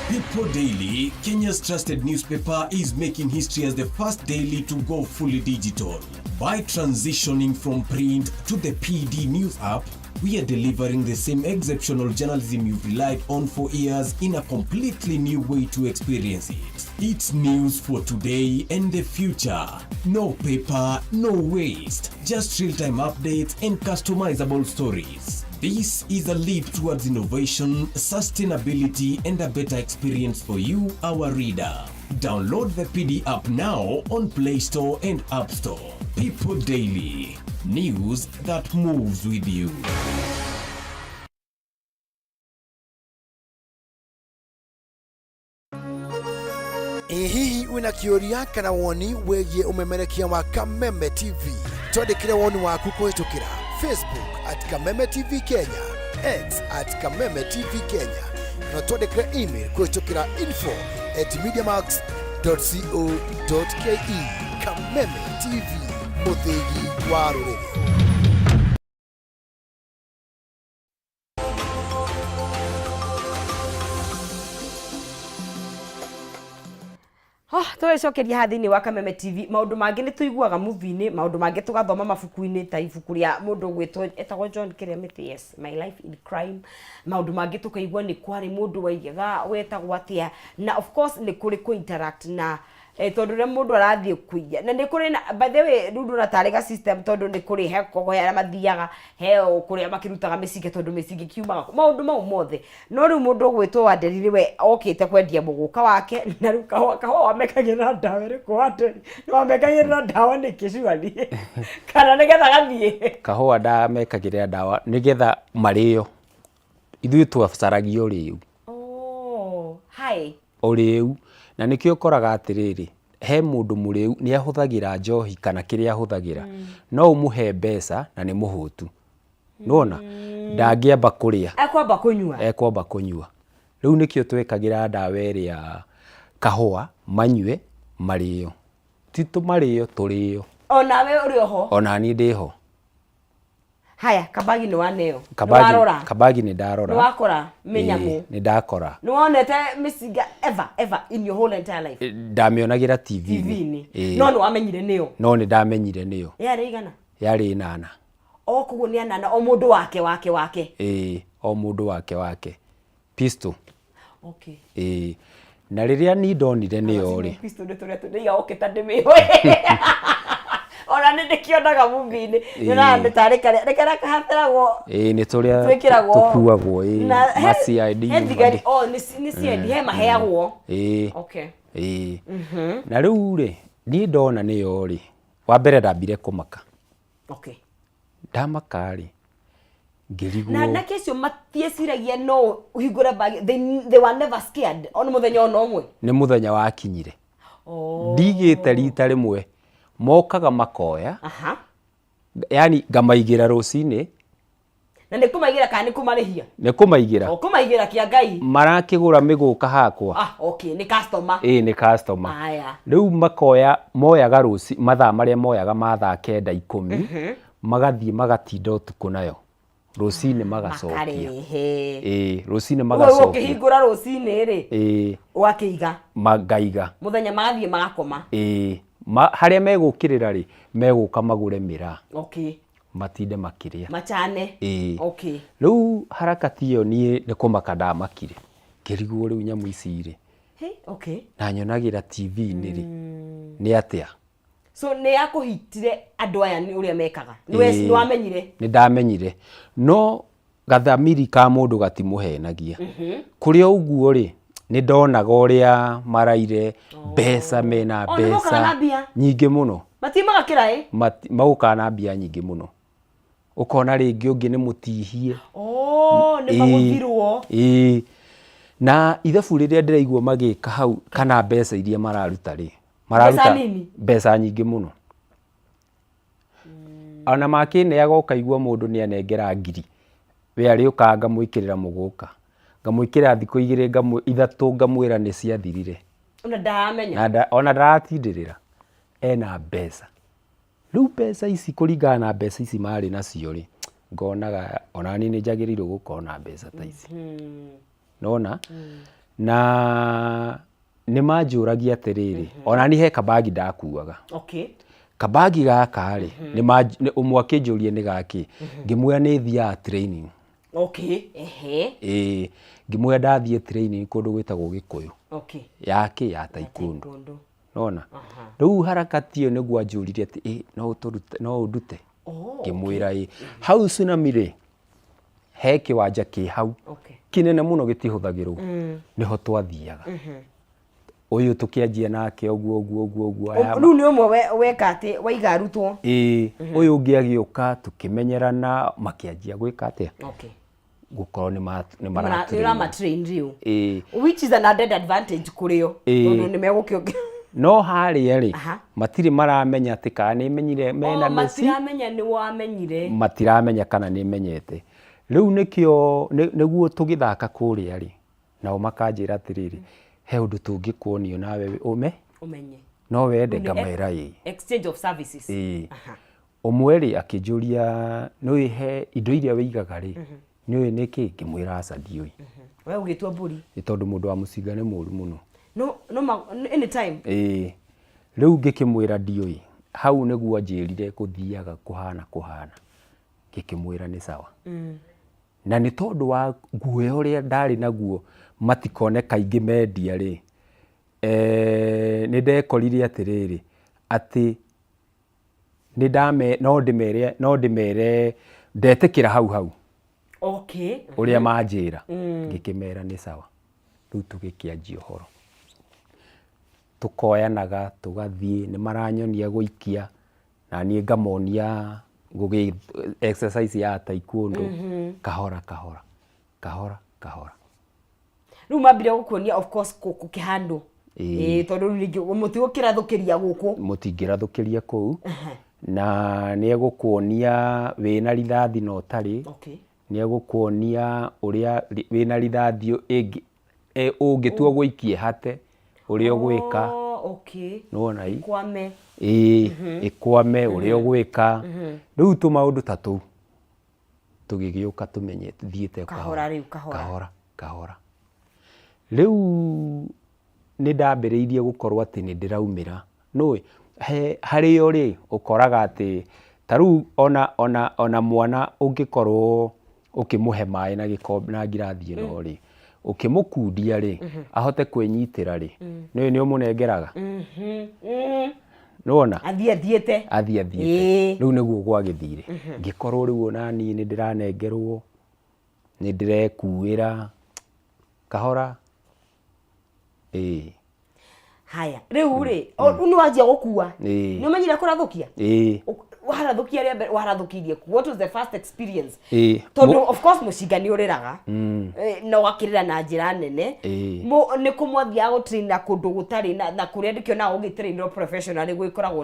People Daily, Kenya's trusted newspaper, is making history as the first daily to go fully digital. By transitioning from print to the PD News app, we are delivering the same exceptional journalism you've relied on for years in a completely new way to experience it. It's news for today and the future. No paper, no waste, just real-time updates and customizable stories. This is a leap towards innovation, sustainability, and a better experience for you, our reader. Download the PD app now on Play Store and App Store. People Daily, news that moves with you. Ĩ hihi wĩna kĩũria kana woni wĩgiĩ ũmemerekia wa Kameme TV? Twandĩkĩre woni waku kũhĩtũkĩra Facebook at Kameme TV Kenya, X at Kameme TV Kenya, kana twandĩkĩre email kũhĩtũkĩra info at mediamax.co.ke. Kameme TV, mũthĩgi wa rũrĩrĩ. Oh, tũgĩcokeria haha thĩinĩ wa Kameme TV, maũndũ mangĩ nĩ tũiguaga movie-inĩ, maũndũ mangĩ tũgathoma mabuku-inĩ ta ibuku rĩa mũndũ ũgwĩtwo etagwo John Kĩrĩa Mĩtĩ, yes, My Life in Crime. Maũndũ mangĩ tũkaigua nĩ kwarĩ mũndũ waiyaga wetagwo atĩa, na of course nĩ kũrĩ kũ interact na Eh, tondũ rĩrĩa mũndũ arathiĩ kũiya na nĩ kũrĩ na by the way rĩu ndona tarĩ ga system tondũ nĩ kũrĩ he kogo he arĩa mathiaga he o kũrĩa makĩrutaga mĩcinga tondũ mĩcinga ĩkiumaga kũ- maũndũ mau mothe. No rĩu mũndũ ũgwĩtwo Wanderi nĩwe okĩte kwendia mũgũka wake na rĩu kahũa kahũa wamekagĩrĩra ndawa ĩrĩkũ Wanderi? Nĩ wamekagĩrĩra ndawa nĩkĩ surely? Kana nĩgetha gathiĩ? Kahũa ndamekagĩrĩra ndawa nĩgetha marĩo. Ithuĩ twacaragia ũrĩu. Oh, hi. Ũrĩu. Na nĩkĩo ũkoraga atĩrĩrĩ, he mũndũ mũrĩu nĩ ahũthagĩra njohi kana kĩrĩa ahũthagĩra, no ũmũhe mbeca na nĩ mũhũtu. Nĩwona? Ndangĩamba kũrĩa. Ekwamba kũnyua. Ekwamba kũnyua. Rĩu nĩkĩo twekagĩra ndawa ĩrĩa kahũa manyue marĩo. Ti tũmarĩo, tũrĩo. Onawe ũrĩ oho? Onaniĩ ndĩho. Haya, kabagi nĩ waneo. Nĩ Kabagi, warora. kabagi nĩ ndarora. Nĩ wakora mĩnyamũ. Ĩĩ, nĩ ndakora. Nĩ wonete mĩcinga ever ever in your whole entire life? Ndamĩonagĩra TV-inĩ. TV-inĩ. Ĩĩ. No nĩ wamenyire nĩyo. No nĩ ndamenyire nĩyo. Yarĩ igana? Yarĩ ĩnana. O koguo nĩ anana o mũndũ wake wake wake. Ĩĩ, o mũndũ wake wake. Pistol. Okay. Ĩĩ. Na rĩrĩa ni ndonire nĩyo rĩ. Pistol nĩ tũrĩa tũndĩiga oke ta ndĩmĩũĩ. Ona nĩ ndĩkĩonaga movie-inĩ. Nyonaga nĩ tarĩ karĩa nĩ karĩa kahateragwo. Ĩĩ nĩ tũrĩa Twĩkĩragwo. tũkuagwo ĩĩ. Na Ma CID. He thigari oh nĩ nĩ CID he maheagwo. Ĩĩ. Okay. Ĩĩ. Na rĩu rĩ, niĩ ndona nĩyo rĩ, wa mbere ndambire kũmaka. Okay. Ndamaka rĩ, ngĩrigwo. Na anake acio matieciragia no ũhingũre bag, they were never scared ona mũthenya ona ũmwe. Nĩ mũthenya wakinyire. Oh. Ndigĩte rita rĩmwe mokaga makoya. Aha. Yani ngamaigĩra rũcinĩ. Na nĩ kũmaigĩra kana nĩ kũmarĩhia? Nĩ kũmaigĩra. O kũmaigĩra kĩa Ngai. Marakĩgũra mĩgũka hakwa. Ah, okay, nĩ customer. Ĩĩ nĩ customer. Aya. Rĩu makoya moyaga rũci mathaa marĩa moyaga ma thaa kenda ikũmi magathiĩ magatinda ũtukũ nayo. Rũcinĩ magacokia. Makarehe. Ĩĩ, rũcinĩ Ũguo magacokia. ũkĩhingũra rũcinĩ rĩ, Ĩĩ, ũgakĩiga. Ngaiga. Mũthenya magathiĩ magakoma. Ĩĩ, harĩa megũkĩrĩra rĩ, megũka magũre mĩraa. Okay. Matinde makĩrĩa. Macane. Ĩĩ. Okay. Rĩu harakati ĩyo niĩ nĩ kũmaka ndamakire, ngĩrigwo rĩu nyamũ ici rĩ, Hey, okay. na nyonagĩra TV-inĩ rĩ, nĩ atĩa? So nĩ yakũhitire andũ aya nĩ ũrĩa mekaga. Nĩ we- Ĩĩ. nĩ wamenyire. Nĩ ndamenyire. No gathamiri ka mũndũ gatimũhenagia. Kũrĩ o ũguo rĩ, nĩ ndonaga ũrĩa maraire mbeca mena Oh, nĩ mokaga mbeca na mbia? nyingĩ mũno. Matiumaga kĩraĩ? Maũkaga na mbia nyingĩ mũno. Ũkona rĩngĩ ũngĩ nĩ mũtihie. Oh, nĩ magũthirwo. Ĩĩ. Na ithabu rĩrĩa ndĩraigua magĩka hau kana mbeca iria mararuta rĩ, mararuta nini? mbeca nyingĩ mũno. Ona makĩneaga ũkaigua mũndũ nĩ anengera ngiri, we arĩũkaga ngamwĩkĩrĩra mũgũka, ngamwĩkĩrĩra thikũ igĩrĩ ithatũ ngamwĩra nĩ ciathirire. Ona ndaramenya. Na ona ndaratindĩrĩra, ena mbeca. Rĩu mbeca ici kũringana na mbeca ici marĩ nacio rĩ, ngonaga ona niĩ nĩ njagĩrĩirwo gũkorwo na mbeca ta ici. Nĩwona? Na nĩ manjũragia atĩrĩrĩ, ona niĩ he kabagi ndakuaga. Okay. Kabagi gaka rĩ, ũmwe akĩnjũria nĩ gakĩ, ngĩmwĩra nĩ thiaga training. Okay. Ehe. Ĩĩ, ngĩmwĩra ndathiĩ training kũndũ gwĩtagwo Gĩkũyũ. Okay. Ya kĩ? Ya taekwondo. Taekwondo. Nĩwona? Rĩu harakati ĩyo nĩguo anjũririe atĩ ĩ no ũtũrute, no ũndute? Oh, Ngĩmwĩra ĩ. Hau tsunami rĩ, he kĩwanja kĩ hau Okay. kĩnene mũno gĩtihũthagĩrwo, nĩho twathiaga. Ũyũ tũkĩanjia nake ũguo ũguo ũguo ũguo aya Rĩu nĩ ũmwe weka atĩ waiga arutwo. Ĩĩ, ũyũ ũngĩ agĩũka tũkĩmenyerana makĩanjia gwĩka atĩa? Okay. Gũkorwo nĩ Nĩ maratrain. ũramatrain rĩu. Ĩĩ. Which is an added advantage kũrĩ o. Ĩĩ. Tondũ nĩ megũkĩongerera. No harĩa rĩ, Aha. matirĩ maramenya atĩ kana nĩ menyire mena Oh, mĩci. matiramenya nĩ wamenyire. Matiramenya kana nĩ menyete. Rĩu nĩkĩo nĩguo tũgĩthaka kũrĩa rĩ, nao makanjĩra atĩrĩrĩ, he ũndũ tũngĩkuonio nawe ũme? Ũmenye. No wende? Rĩu nĩ Ngamera ĩĩ. Exchange of services. Ĩĩ. Aha. Ũmwe rĩ akĩnjũria nĩũĩ he indo iria wĩigaga rĩ, nĩũĩ nĩkĩ? Ngĩmwĩra aca ndiũĩ. We ũgĩtua mbũri. Nĩ tondũ mũndũ wa mũcinga nĩ mũru mũno. No, no, ma, anytime. Ĩĩ. Rĩu ngĩkĩmwĩra ndiũĩ. Hau nĩguo anjĩrire gũthiaga kũhana kũhana. Ngĩkĩmwĩra nĩ sawa. Na nĩ tondũ wa guoya ũrĩa ndarĩ naguo matikone kaingĩ mendia rĩ, nĩ ndekorire atĩrĩrĩ, atĩ nĩ ndame no ndĩmere no ndĩmere ndetĩkĩra hau hau. Okay. Ũrĩa manjĩra. Ngĩkĩmera nĩ sawa. Rĩu tũgĩkĩanjia ũhoro. Tũkoyanaga tũgathiĩ, nĩ maranyonia gũikia na niĩ ngamonia gũgĩ exercise ya taekwondo kahora kahora kahora kahora. Rĩu mambire gũkuonia of course gũkĩhandwo. Ĩĩ. Ĩĩ, tondũ rĩu rĩngĩ mũtigũkĩrathũkĩria gũkũ. Mũtingĩrathũkĩria kũu. Na nĩ egũkuonia wĩna rithathi na ũtarĩ. Okay. Nĩ egũkuonia ũrĩa wĩna rithathi ĩngĩ ũngĩtua gũikia ĩhate ũrĩa ũgwĩka. Oh, okay. Nĩwona ĩ? Ĩkwame. Ĩĩ, ĩkwame ũrĩa ũgwĩka. Rĩu tũmaũndũ ta tũu tũgĩgĩũka tũmenye thiĩte Kahora rĩu, kahora. Kahora, kahora. Rĩu nĩ ndambĩrĩirie gũkorwo atĩ nĩ ndĩraumĩra. Nĩũĩ, he harĩo rĩ, ũkoraga atĩ ta rĩu ona ona ona mwana ũngĩkorwo ũkĩmũhe maĩ na gĩkombe na ngirathi ĩno rĩ, ũkĩmũkundia rĩ, ahote kwĩnyitĩra rĩ, nĩũĩ nĩ ũmũnengeraga? Nĩwona? Athiĩ athiĩte. Athiĩ athiĩte. Rĩu nĩguo gwagĩthire. Ngĩkorwo rĩu ona niĩ nĩ ndĩranengerwo, nĩ ndĩrekuĩra kahora. Ĩĩ. Haya, rĩu rĩ, rĩu nĩ wanjia gũkua. Ĩĩ. Nĩ ũmenyire kũrathũkia? Ĩĩ. Warathũkia rĩa mbere, warathũkirie kũ? What was the first experience? Ĩĩ. Tondũ of course mũcinga nĩ ũrĩraga. Na ũgakĩrĩra na njĩra nene. Ĩĩ. Nĩ kũ mwathiaga gũtrain na kũndũ gũtarĩ na kũrĩa ndĩkĩonaga ũgĩtrainĩrwo professionally gwĩkoragwo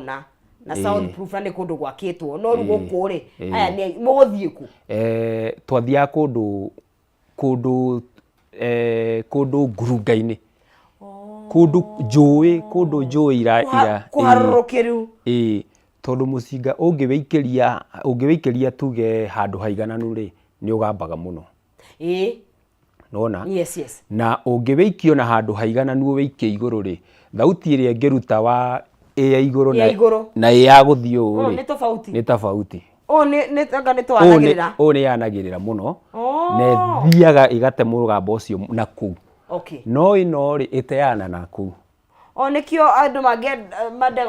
na sound proof na nĩ kũndũ gwakĩtwo. No rĩu gũkũ rĩ, aya nĩ mũgũthiĩ kũ? Twathiaga kũndũ kũndũ kũndũ ngurunga-inĩ, kũndũ njũĩ, kũndũ njũĩ ira ira Kũharũrũkĩru. Ĩĩ, tondũ mũcinga ũngĩwĩikĩria ũngĩwĩikĩria tuge handũ haigananu rĩ, nĩ ũgambaga mũno. Nĩwona? Yes. Na ũngĩwĩikia ona handũ haigananu ũwĩikie igũrũ rĩ, thauti ĩrĩa ĩngĩruta wa ĩ ya igũrũ Ya igũrũ. na ĩ ya gũthiĩ ũũ Oh, rĩ, nĩ tofauti. Nĩ tofauti. Ũũ nĩ nĩ anga nĩ Ũũ nĩ twanagĩrĩra. ũũ nĩ yanagĩrĩra mũno Oh. na ĩthiaga ĩgate mũgambo ũcio na kũu. Okay. No ĩno rĩ ĩteana na kũu. O nĩkĩo andũ mangĩenda mande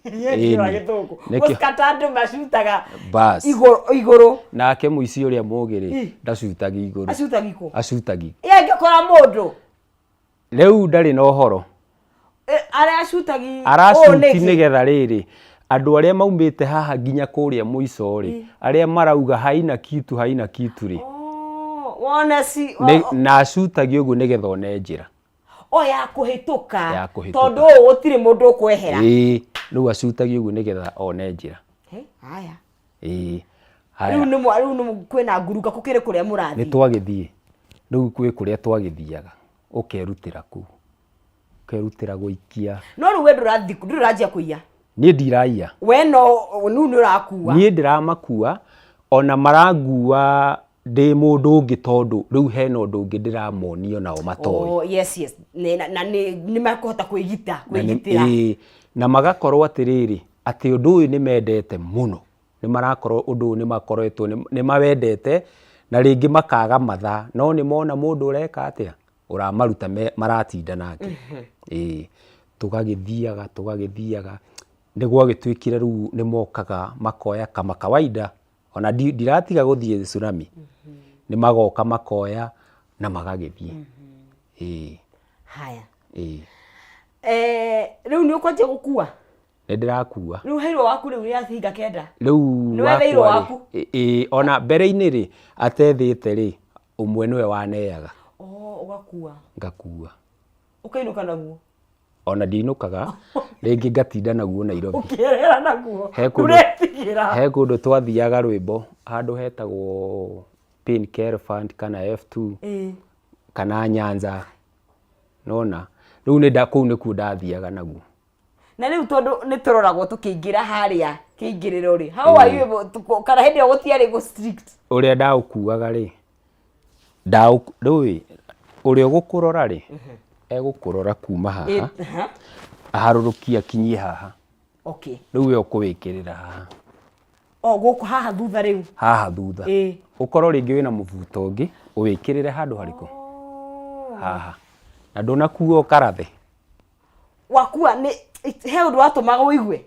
Ĩni. gĩthũngũ. Nĩkĩo. Gũskata andũ macutaga Bas. igũrũ igũrũ. Nake mũici ũrĩa mũgĩ rĩ ndacutagi igũrũ. Acutagi kũ? Acutagi. Ĩ angĩkora mũndũ Rĩu ndarĩ na ũhoro. Eh, arĩa acutagi ũũ Aracuti nĩkĩ? nĩgetha rĩrĩ andũ arĩa maumĩte haha nginya kũrĩa mũico rĩ arĩa marauga haina kitu haina kitu rĩ Oh, wona si na acutagia ũguo nĩgetha one njĩra o ya kũhĩtũka Ya kũhĩtũka. tondũ ũũ gũtirĩ mũndũ ũkwehera. Ĩĩ, rĩu acutagia ũguo nĩgetha one njĩra. He, haya. Ĩĩ, haya. Rĩu nĩ rĩu nĩ kwĩna nguruka gũkĩrĩ kũrĩa Nĩ mũrathiĩ. twagĩthiĩ rĩu kwĩ kũrĩa twagĩthiaga ũkerutĩra kũu ũkerutĩra gũikia. No rĩu we ndũrathiĩ ndũranjia kũiya. Niĩ ndiraiya. We no rĩu nĩ ũrakua. Niĩ ndĩramakua ona marangua ndĩ mũndũ ũngĩ tondũ rĩu hena ũndũ ũngĩ ndĩramonio nao matoĩ. Oh, yes yes. Nĩ na nĩ nĩ makũhota kwĩgita Na nĩ- kwĩgitĩra. ĩĩ, na magakorwo atĩrĩrĩ atĩ ũndũ ũyũ nĩ mendete mũno nĩ marakorwo ũndũ ũyũ nĩ makoretwo nĩ mawendete na rĩngĩ makaga mathaa no nĩ mona mũndũ ũreka atĩa ũramaruta maratinda nake. Ĩĩ, tũgagĩthiaga tũgagĩthiaga nĩ gwagĩtuĩkire rĩu nĩ mokaga makoya kama kawaida ona ndiratiga gũthiĩ tsunami nĩ magoka makoya na magagĩthiĩ. Ĩĩ. Haya. Ĩĩ. Eh, rĩu nĩ ũkwanjia gũkua? Nĩ ndĩrakua. Rĩu heirwo waku rĩu nĩ ahinga kenda? Rĩu Nĩ wetheirwo wakwa rĩ, waku? ĩĩ, ona mbere-inĩ rĩ atethĩte rĩ ũmwe nĩwe waneaga. Oh, ũgakua. Ngakua. Ũkainũka naguo? Ona ndinũkaga rĩngĩ ngatinda naguo Nairobi. Ũkĩerera naguo. He kũndũ Ndũretigĩra. He kũndũ twathiaga rwĩmbo handũ hetagwo Pain Care Fund kana F2 Ĩĩ. kana Nyanza. Nona rĩu nĩ kũu nĩkuo ndathiaga naguo. Na rĩu tondũ nĩ tũroragwo tũkĩingĩra harĩa kĩingĩrĩro rĩ, how are you able to, kana hĩndĩ ĩyo gũtiarĩ gũ strict? Ũrĩa ndaũkuaga rĩ, rĩu ĩ, ũrĩa ũgũkũrora rĩ, egũkũrora kuma haha, aharũrũkie akinyie haha. Okay. Rĩu we ũkũwĩkĩrĩra haha. O gũkũ haha thutha rĩu? Haha thutha. Ĩĩ. Ũkorwo rĩngĩ wĩna mũbuto ũngĩ, ũwĩkĩrĩre handũ harĩkũ? Haha. Na ndũnakua ũkarathe. Wakua nĩ he ũndũ watũmaga ũigue?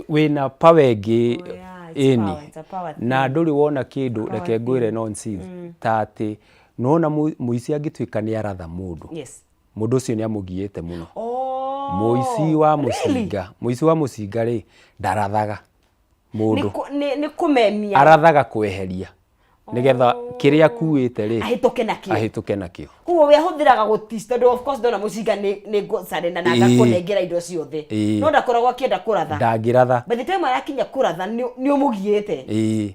Wĩna power ĩngĩ. Oh, yeah, it's Ĩni. power, it's a power thing. Na ndũrĩ wona kĩndũ reke ngwĩre nonsense ta atĩ nĩwona mũici angĩtuĩka nĩ aratha mũndũ. Yes. Mũndũ ũcio nĩ amũgiĩte mũno. Oh, Mũici wa really? mũcinga, mũici wa mũcinga rĩ ndarathaga mũndũ. Nĩ kũmemia. Arathaga kweheria nĩgetha kĩrĩa akuĩte rĩ ahĩtũke nakĩo. Ahĩtũke nakĩo. Koguo we ahũthĩraga gũtic tondũ of course ndona mũcinga nĩ nĩ ngũcarena na Ĩĩ. ngakũnengera indo ciothe. Ĩĩ. No ndakoragwo akĩenda kũratha. Ndangĩratha. By the time arakinya kũratha nĩ nĩ ũmũgiĩte. Ĩĩ.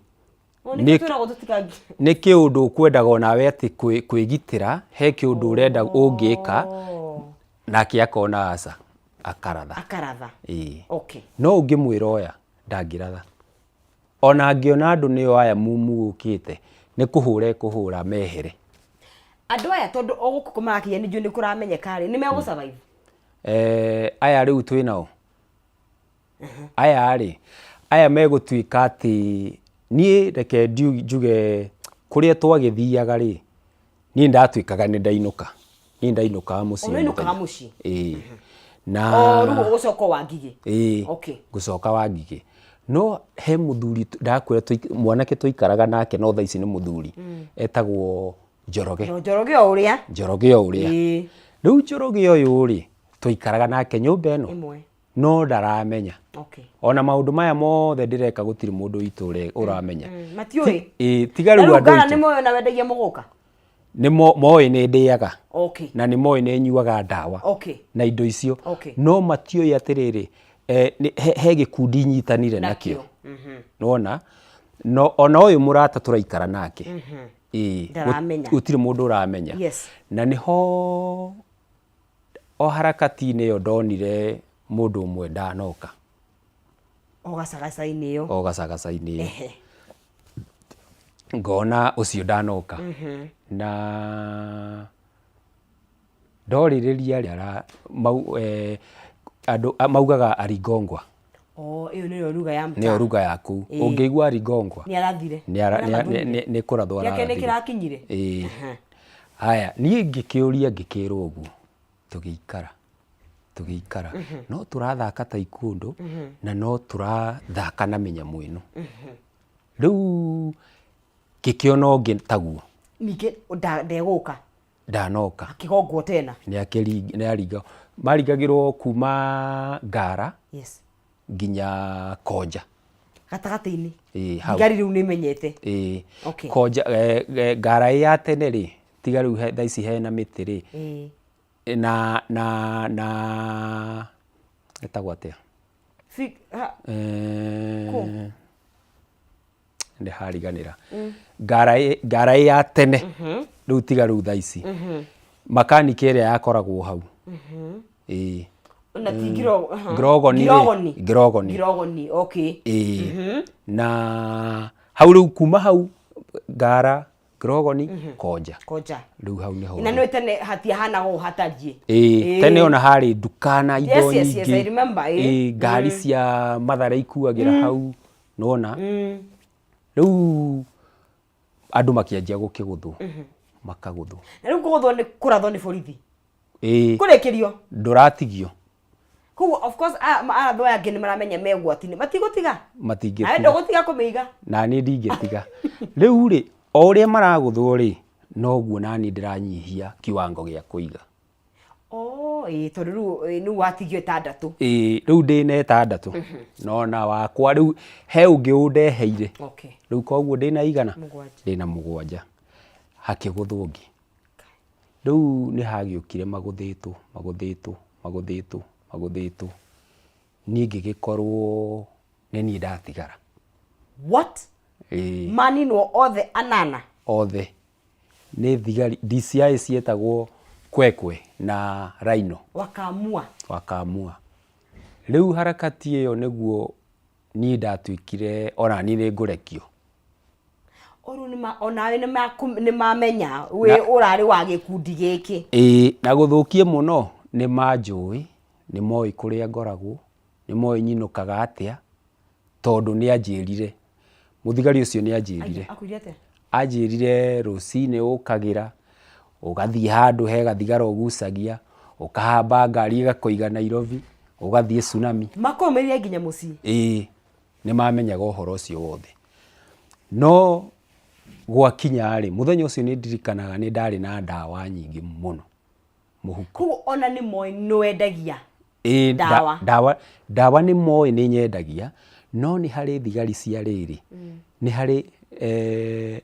O nĩkĩo twĩragwo tũtikangi. Nĩ kĩũndũ ũkwendaga onawe atĩ kwĩgitĩra he kĩũndũ ũrenda ũngĩka nake akona aca akaratha. Akaratha. Ĩĩ. Okay. No ũngĩmwĩra oya ndangĩratha. Ona angĩona andũ nĩo aya mumu ũkĩte nĩ kũhũra ekũhũra mehere. Andũ aya tondũ o gũkũ marakinya nĩ njũĩ nĩ kũramenyeka rĩ, nĩ megũ survive? Aya rĩu twĩ nao. Aya rĩ, aya megũtuĩka atĩ niĩ reke njuge kũrĩa twagĩthiaga rĩ, niĩ ndatuĩkaga nĩ ndainũka. Niĩ ndainũkaga mũciĩ. Ũrainũkaga mũciĩ? Ĩĩ. Na O rĩu ũgũcoka Wangigĩ? Ĩĩ. Okay. Ngũcoka Wangigĩ. No he mũthuri ndakwĩra mwanake twaikaraga nake no thaa ici nĩ mũthuri. Etagwo Njoroge. No Njoroge o ũrĩa? Njoroge o ũrĩa. Ĩĩ. Rĩu Njoroge ũyũ rĩ, twaikaraga nake nyũmba ĩno. Ĩmwe. No ndaramenya. Okay. Ona maũndũ maya mothe ndĩreka gũtirĩ mũndũ witũ ũramenya. Matiũĩ? Ĩĩ, tiga rĩu Na rĩu andũ Ngara aitũ. nĩ moĩ na wendagia mũgũka? Nĩ moĩ nĩ ndĩaga. Okay. Na nĩ moĩ nĩ nyuaga ndawa. Okay. Na indo icio. Okay. No matiũĩ atĩrĩrĩ, he gĩkundi nyitanire nakĩo. Nĩwona? No ona ũyũ mũrata tũraikara nake. Ĩĩ. Ndaramenya. Gũtirĩ mũndũ ũramenya. Yes. Na nĩho o harakati-inĩ ĩyo ndonire mũndũ ũmwe ndanoka. O gacagaca-inĩ ĩyo. O gacagaca-inĩ ĩyo. Ngona ũcio ndanoka. Na ndorĩrĩria andũ maugaga aringongwa. Oh, ĩyo nĩyo ruga ya mtaa. Nĩyo ruga ya kũu. Ũngĩigua Rigongwa Nĩ arathire. nĩ ara- nĩ- nĩ- nĩ- nĩ kũrathwo Gĩake nĩ ararathire. kĩrakinyire. Ĩĩ. Haya, niĩ ngĩkĩũria ngĩkĩrwo ũguo, tũgĩikara tũgĩikara no tũrathaka taekwondo na no tũrathaka na mĩnyamũ ĩno. Rĩu ngĩkĩona ũngĩ taguo. Ningĩ ndegũka. Ndanoka. Akĩgongwo tena. Nĩ aringa. Maringagĩrwo kuma Ngara nginya Konja. Gatagatĩ-inĩ. Ĩĩ, hau. Thigari rĩu nĩ imenyete. Ĩĩ. Okay. Konja, Ngara ĩ ya tene rĩ, tiga rĩu thaa ici hena mĩtĩ rĩ, na na na ĩtagwo atĩa? Kũ? Nĩ hariganĩra. Ngara ĩ ngara ĩ ya tene rĩu tiga rĩu thaa ici. Makaniki ĩrĩa yakoragwo hau. Ĩĩ. Na ti ngiro aha. Ngirogoni rĩ, Ngirogoni. Ngirogoni. Ngirogoni, okay. Ĩĩ. Na hau rĩu kuma hau Ngara, Ngirogoni, Konja. Konja. Rĩu hau nĩho. Na nĩ tene hatiahanaga ũũ hatariĩ. Ĩĩ, tene ona harĩ nduka na indo Yes, yes, yes, nyingĩ. I remember, ĩĩ. Ĩĩ, ngari cia Mathare ikuagĩra hau, nĩwona. Rĩu andũ makĩanjia gũkĩgũthwo, makagũthwo. Na rĩu kũgũthwo nĩ kũrathwo nĩ borithi. Ĩĩ. Kũrĩkĩrio. Ndũratigio. Koguo of course arathwo aya angĩ nĩ maramenya me ũgwati-inĩ. Matigũtiga. Matingĩtiga. Nawe ndũgũtiga kũmĩiga. Naniĩ ndingĩtiga. Rĩu rĩ, o ũrĩa maragũthwo rĩ, noguo naniĩ ndĩranyihia kiwango gĩa kũiga. Oh, ĩĩ tondũ rĩu rĩu watigio ĩtandatũ. Ĩĩ, rĩu ndĩna ĩtandatũ. Nona wakwa rĩu he ũngĩ ũndeheire. Okay. Rĩu koguo ndĩna igana? Mũgwanja. Ndĩna mũgwanja. Hakĩgũthwo ũngĩ. Rĩu nĩ hagĩũkire magũthĩtwo, magũthĩtwo, magũthĩtwo, magũthĩtwo. Niĩ ngĩgĩkorwo nĩ niĩ ndatigara. What? Ĩĩ. Maninwo othe anana? Othe. Nĩ thigari, DCI cietagwo Kwekwe na Rhino. Wakamua. Wakamua. Rĩu harakati ĩyo nĩguo niĩ ndatuĩkire ona niĩ nĩ ngũrekio. O rĩu nĩma onawe nĩmamenya wĩ ũrarĩ wa gĩkundi gĩkĩ. Ĩĩ na gũthũkie mũno nĩ manjũĩ, nĩ moĩ kũrĩa ngoragwo, nĩ moĩ nyinũkaga atĩa, tondũ nĩ anjĩrire, mũthigari ũcio nĩ anjĩrire. Akwĩrire atĩa? Anjĩrire rũcinĩ ũkagĩra, ũgathiĩ handũ he gathigara ũgucagia, ũkahamba ngari ĩgakũiga Nairobi, ũgathiĩ Tsunami. Makũrũmĩrĩire nginya mũciĩ? Ĩĩ, nĩ mamenyaga ũhoro ũcio wothe. No gwakinya rĩ, mũthenya ũcio nĩ ndirikanaga nĩ ndarĩ na ndawa nyingĩ mũno mũhuko. Koguo ona nĩ moĩ nĩ wendagia Ĩĩ, ndawa? Ndawa, ndawa nĩ moĩ nĩ nyendagia, no nĩ harĩ thigari cia rĩrĩ, nĩ harĩ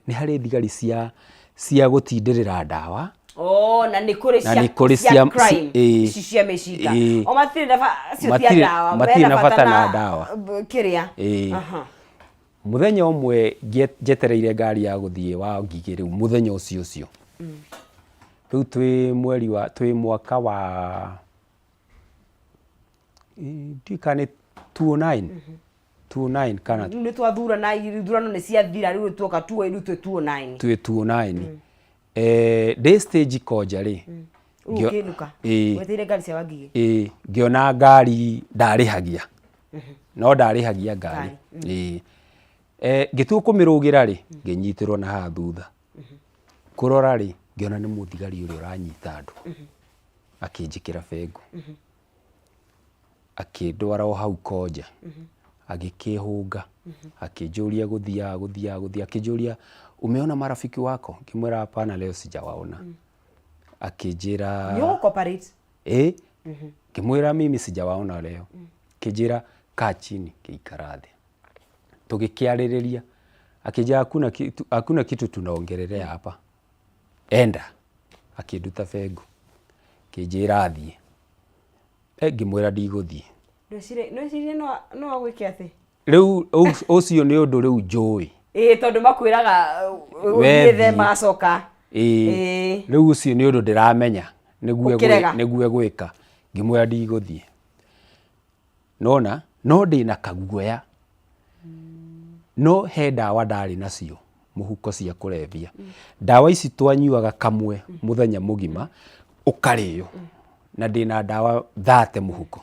nĩ harĩ thigari cia cia gũtindĩrĩra ndawa. Oh, na nĩ kũrĩ Na cia nĩ kũrĩ cia cia crime ĩĩ. ici cia mĩcinga. Ĩĩ. O matirĩ na ba acio ti a Matirĩ- ndawa, matirĩ mena na bata bata na na ndawa. kĩrĩa. Ĩĩ. Aha. Mũthenya ũmwe njetereire ngari ya gũthiĩ wa Ngigĩ rĩu mũthenya ũcio ũcio. Rĩu twĩ mweri wa twĩ mwaka wa ndiũĩ kana nĩ 2009 2009 kana Rĩu nĩ twathurana ithurano nĩ ciathira rĩu tuoka tuo rĩu twĩ 2009. Twĩ 2009. Ndĩ stage Konja rĩ, Rĩu ũkĩinũka Ĩĩ. wetereire ngari cia Wangigĩ. Ĩĩ, ngĩona ngari ndarĩhagia, no ndarĩhagia ngari. Ĩĩ. Ngĩtua kũmĩrũgĩra rĩ, ngĩnyitĩrwo na haha thutha. Kũrora rĩ, ngĩona nĩ mũthigari ũrĩa ũranyita andũ. Akĩnjĩkĩra bengo. Akĩndwara o hau Konja. Agĩkĩhũnga. Akĩnjũria gũthiaga gũthiaga gũthiaga. Akĩnjũria umeona marafiki wako? Ngĩmwĩra hapana leo sijawaona. Akĩnjĩra Nĩ ũgũ cooperate? Ĩĩ. Ngĩmwĩra mimi sijawaona leo. Akĩnjĩra kaa chini, ngĩikara thĩ. Tũgĩkĩarĩrĩria. Akĩnjĩra hakuna kitu, hakuna kitu tunaongelelea hapa. Enda. Akĩnduta bengo. Akĩnjĩra thiĩ. Ngĩmwĩra ndigũthiĩ. Ndwecirie no agwĩke atĩ? Rĩu ũcio nĩ ũndũ rĩu njũĩ. Ĩĩ tondũ makwĩraga We ũthiĩ the thiĩ. magacoka. Ĩĩ. Ĩĩ. Rĩu ũcio nĩ ũndũ ndĩramenya nĩguo Ũkĩrega. nĩguo egwĩka. Ngĩmwĩra ndigũthiĩ. Nona no ndĩna kaguoya. No he ndawa ndarĩ nacio mũhuko cia kũrebia. Ndawa ici twanyuaga kamwe mũthenya mũgima ũkarĩo. Na ndĩna ndawa thate mũhuko.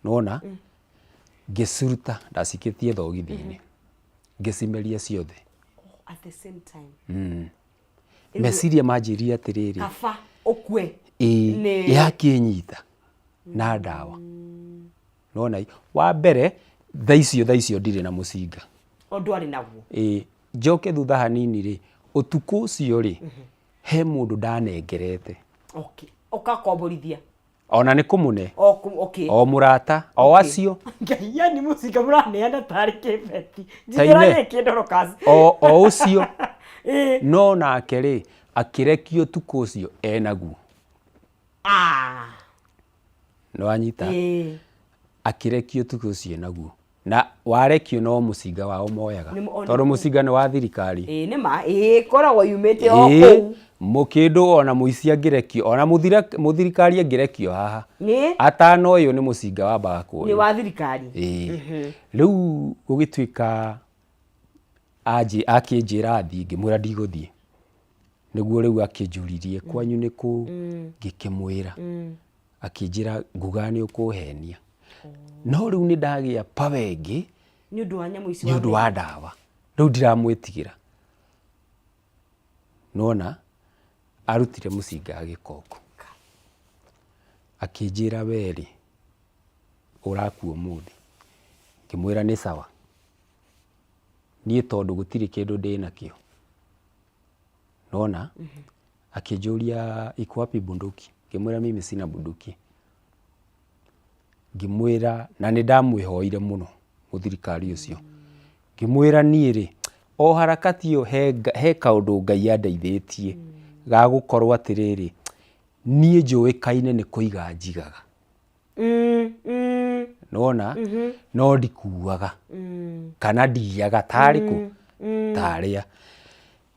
Nona? Ngĩciruta, ndacikĩtie thogithi-inĩ, ngĩcimeria ciothe. At the same time. Meciria manjĩrire atĩrĩrĩ, Kaba ũkue. Ĩĩ, yakĩnyita na ndawa. Nona wa mbere thaa icio ndirĩ na mũcinga. O ndwarĩ naguo. Ĩĩ, njoke thutha hanini rĩ, ũtukũ ũcio rĩ, he mũndũ ndanengerete. Okay. Ũkakomborithia. Ona nĩ kũmũne. O okay. O mũrata, o acio. Ngai yani mũcinga mũraneana tarĩ kĩbeti. Njigĩra gĩkĩ Dorcas. O ũcio. No nake rĩ, akĩrekio ũtukũ ũcio enaguo. Ah. Nĩwanyita? Akĩrekio ũtukũ ũcio enaguo. Na warekio no mũcinga wao moyaga. Tondũ mũcinga nĩ wa thirikari. Ĩĩ nĩ ma, ĩĩ ĩkoragwo yumĩte o kũu. Mũkĩndũ ona mũici angĩrekio, ona mũthirikari angĩrekio haha. Atanoywo nĩ mũcinga wambaga kuoywo. Nĩ wa thirikari. Ĩĩ. Rĩu gũgĩtuĩka akĩnjĩra athiĩ, ngĩmwĩra ndigũthiĩ. Nĩguo rĩu akĩnjũririe kwanyu nĩ kũ, ngĩkĩmwĩra. Akĩnjĩra ngugaga nĩ ũkũhenia. No rĩu nĩ ndagĩa power ĩngĩ Nĩ ũndũ wa nyamũ ici nĩ ũndũ wa ndawa. Rĩu ndiramwĩtigĩra. Nĩwona arutire mũcinga gĩkongo. Akĩnjĩra we rĩ, ũrakua ũmũthĩ. Ngĩmwĩra nĩ sawa. Niĩ tondũ gũtirĩ kĩndũ ndĩnakĩo. Nĩwona? Akĩnjũria iko wapi bunduki? Ngĩmwĩra mimi sina bunduki. Ngĩmwĩra na nĩ ndamwĩhoire mũno mũthirikari ũcio. Ngĩmwĩra niĩ rĩ, o harakati ĩyo he kaũndũ Ngai andeithĩtie ga gũkorwo atĩrĩrĩ, niĩ njũĩkaine nĩ kũiga njigaga. Nĩwona? No ndikuaga kana ndiyaga tarĩ kũ? Tarĩa.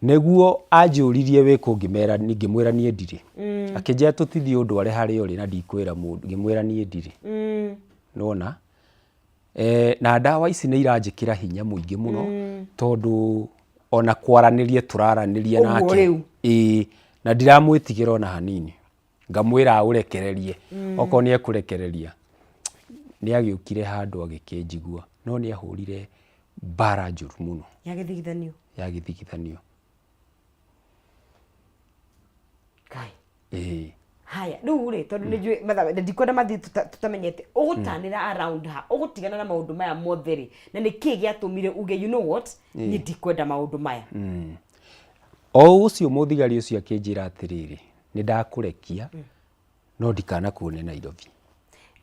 Nĩguo anjũririe wĩ kũ ngĩmera ngĩmwĩra niĩ ndirĩ. Akĩnjĩra tũtithiĩ ũndware harĩa ũrĩ na ndikwĩra mũndũ ngĩmwĩra niĩ ndirĩ. Nĩwona? Na ndawa ici nĩ iranjĩkĩra hinya mũingĩ mũno tondũ ona kwaranĩria tũraranĩria Ũguo nake. rĩu. Ĩĩ na ndiramwĩtigĩra ona hanini. Ngamwĩra aũrekererie. Okorwo nĩ ekũrekereria. Nĩ agĩũkire handũ agĩkĩnjigua no nĩ ahũrire mbara njũru mũno. Ya gĩthigithanio. Ya gĩthigithanio. Ngai. Ĩĩ. Haya, rĩu rĩ tondũ nĩ njũĩ mathaa na ndikwenda mathiĩ tũtamenyete ũgũtanĩra around ha ũgũtigana na maũndũ maya mothe rĩ na nĩ kĩĩ gĩatũmire uge you know what niĩ ndikwenda maũndũ maya. O ũcio mũthigari ũcio akĩnjĩra atĩrĩrĩ, nĩ ndakũrekia no ndikanakuone Nairobi.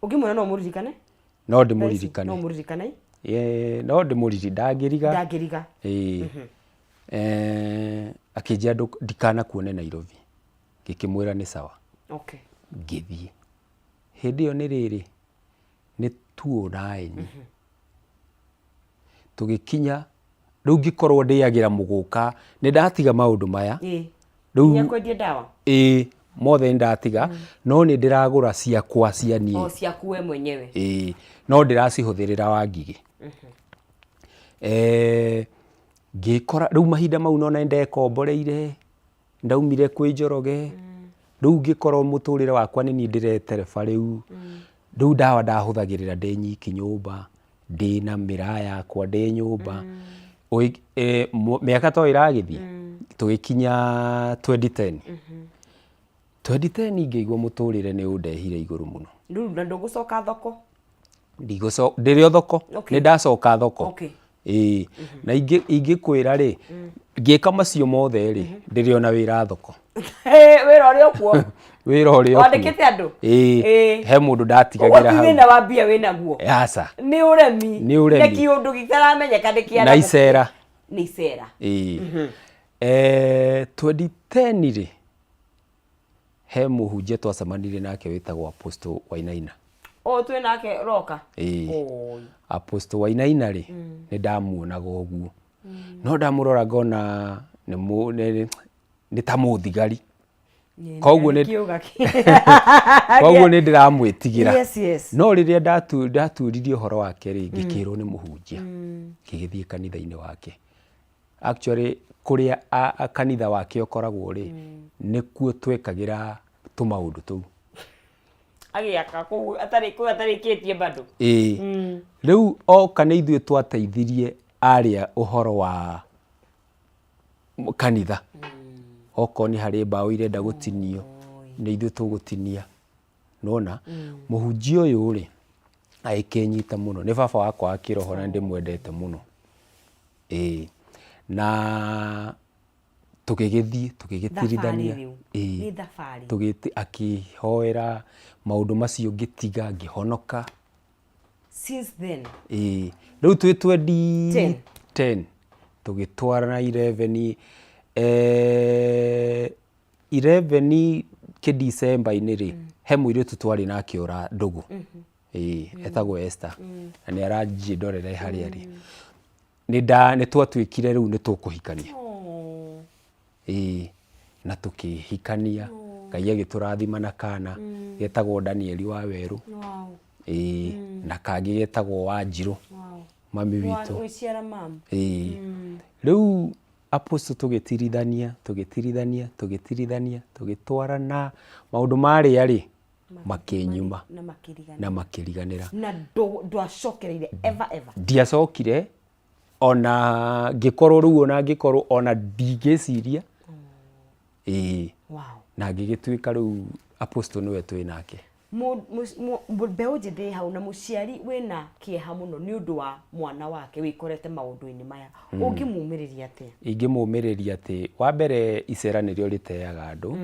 Ũngĩmuona no ũmũririkane? No ndĩmũririkane. No ũmũririkane? No ndĩmũririkane, ndangĩriga. Ndangĩriga. Ĩĩ. Akĩnjĩra ndikanakuone Nairobi. Ngĩkĩmwĩra nĩ sawa. Okay. Ngĩthiĩ. Hĩndĩ ĩyo nĩ rĩrĩ, nĩ 2009. Tũgĩkinya, rĩu ngĩkorwo ndĩagĩra mũgũka, nĩ ndatiga maũndũ maya. Rĩu nginya kwendia ndawa? Ĩĩ, mothe nĩ ndatiga, no nĩ ndĩragũra ciakwa cia niĩ. O ciaku we mwenyewe? Ĩĩ, no ndĩracihũthĩrĩra Wangigĩ. Ngĩkora, rĩu mahinda mau no nĩ ndekomboreire, ndaumire kwĩ Njoroge, rĩu ngĩkorwo mũtũrĩre wakwa nĩ niĩ ndĩretereba rĩu, rĩu ndawa ndahũthagĩrĩra ndĩ nyiki nyũmba, ndĩna mĩraa yakwa ndĩ nyũmba, mĩaka to ĩragĩthiĩ, tũgĩkinya 2010. 2010 ngĩigua mũtũrĩre nĩ ũndehire igũrũ mũno. Rĩu na ndũgũcoka thoko? Ndĩrĩ o thoko, nĩ ndacoka thoko. Ĩĩ, na ingĩkwĩra rĩ, ngĩka macio mothe rĩ, ndĩrĩ ona wĩra thoko. Wĩra ũrĩ o kuo? Wĩra ũrĩ o kuo. Wandĩkĩte andũ? Ĩĩ, he mũndũ ndatigagĩra hau. Ũguo ti thĩna wa mbia wĩnaguo? Aca. Nĩ ũremi. Nĩ ũremi. Na kĩũndũ gĩtaramenyeka nĩ kĩa. Na icera. Nĩ icera. Ĩĩ. 2010 rĩ, he mũhunjia twacemanirie nake wĩtagwo Apostle Wainaina. O twĩ nake roka? Ĩĩ. Apostle Wainaina rĩ, nĩ ndamuonaga ũguo. No ndamũrora ngona nĩ ta mũthigari. Koguo nĩ koguo nĩ ndĩramwĩtigĩra. Yes, yes. No rĩrĩa ndatuĩririe ũhoro wake rĩ, ngĩkĩrwo nĩ mũhunjia. Ngĩgĩthiĩ kanitha-inĩ wake. Actually kũrĩa kanitha wake ũkoragwo rĩ, nĩkuo twekagĩra tũmaũndũ tũu. Agĩaka kũu atarĩ kũu atarĩkĩtie bado. Ĩĩ, rĩu oka nĩ ithuĩ twateithirie arĩa ũhoro wa kanitha. Okorwo nĩ harĩ mbaũ irenda gũtinio, nĩ ithuĩ tũgũtinia. Nĩwona? Mũhunjia ũyũ rĩ, agĩkĩnyita mũno. Nĩ baba wakwa wa kĩroho na nĩndĩmwendete mũno. Ĩĩ. Na tũgĩgĩthiĩ tũgĩgĩtirithania. Thabarĩ rĩu. Ĩĩ. Nĩ thabarĩ. Tũgĩti, akĩhoera maũndũ macio ngĩtiga ngĩhonoka. Since then. Ĩĩ. Rĩu twĩ twendi 10. 10. Tũgĩtwarana 11 11 kĩ December-inĩ rĩ, he mũirĩtu twarĩ nake ũra ndũgũ. Ĩĩ, etagwo Esther. Na nĩ aranjĩndorera harĩa arĩ. Nĩ nda, nĩ twatuĩkire rĩu nĩ tũkũhikania. Ĩĩ, na tũkĩhikania. Ngai agĩtũrathima na kana getagwo Daniel wa Werũ. Wow. Ĩĩ, na kangĩ getagwo Wanjirũ. Wow. Mami witũ. Gwĩciara mam. Ĩĩ. Rĩu apostle tũgĩtirithania, tũgĩtirithania, tũgĩtirithania, tũgĩtwarana, maũndũ marĩa rĩ, makĩnyuma. Na makĩriganĩra. Na makĩriganĩra. Na ndwacokereire ever ever. Ndiacokire, ona ngĩkorwo rĩu ona ngĩkorwo ona ndingĩciria. Ĩĩ. Wow. Na ngĩgĩtuĩka rĩu apostle nĩwe twĩ nake. Mbeũ njĩthĩ hau na mũciari wĩna kĩeha mũno nĩ ũndũ wa mwana wake wĩkorete maũndũ-inĩ maya, ũngĩmũmĩrĩria atĩa? Ingĩmũmĩrĩria atĩ wa mbere icera nĩrĩo rĩteaga andũ,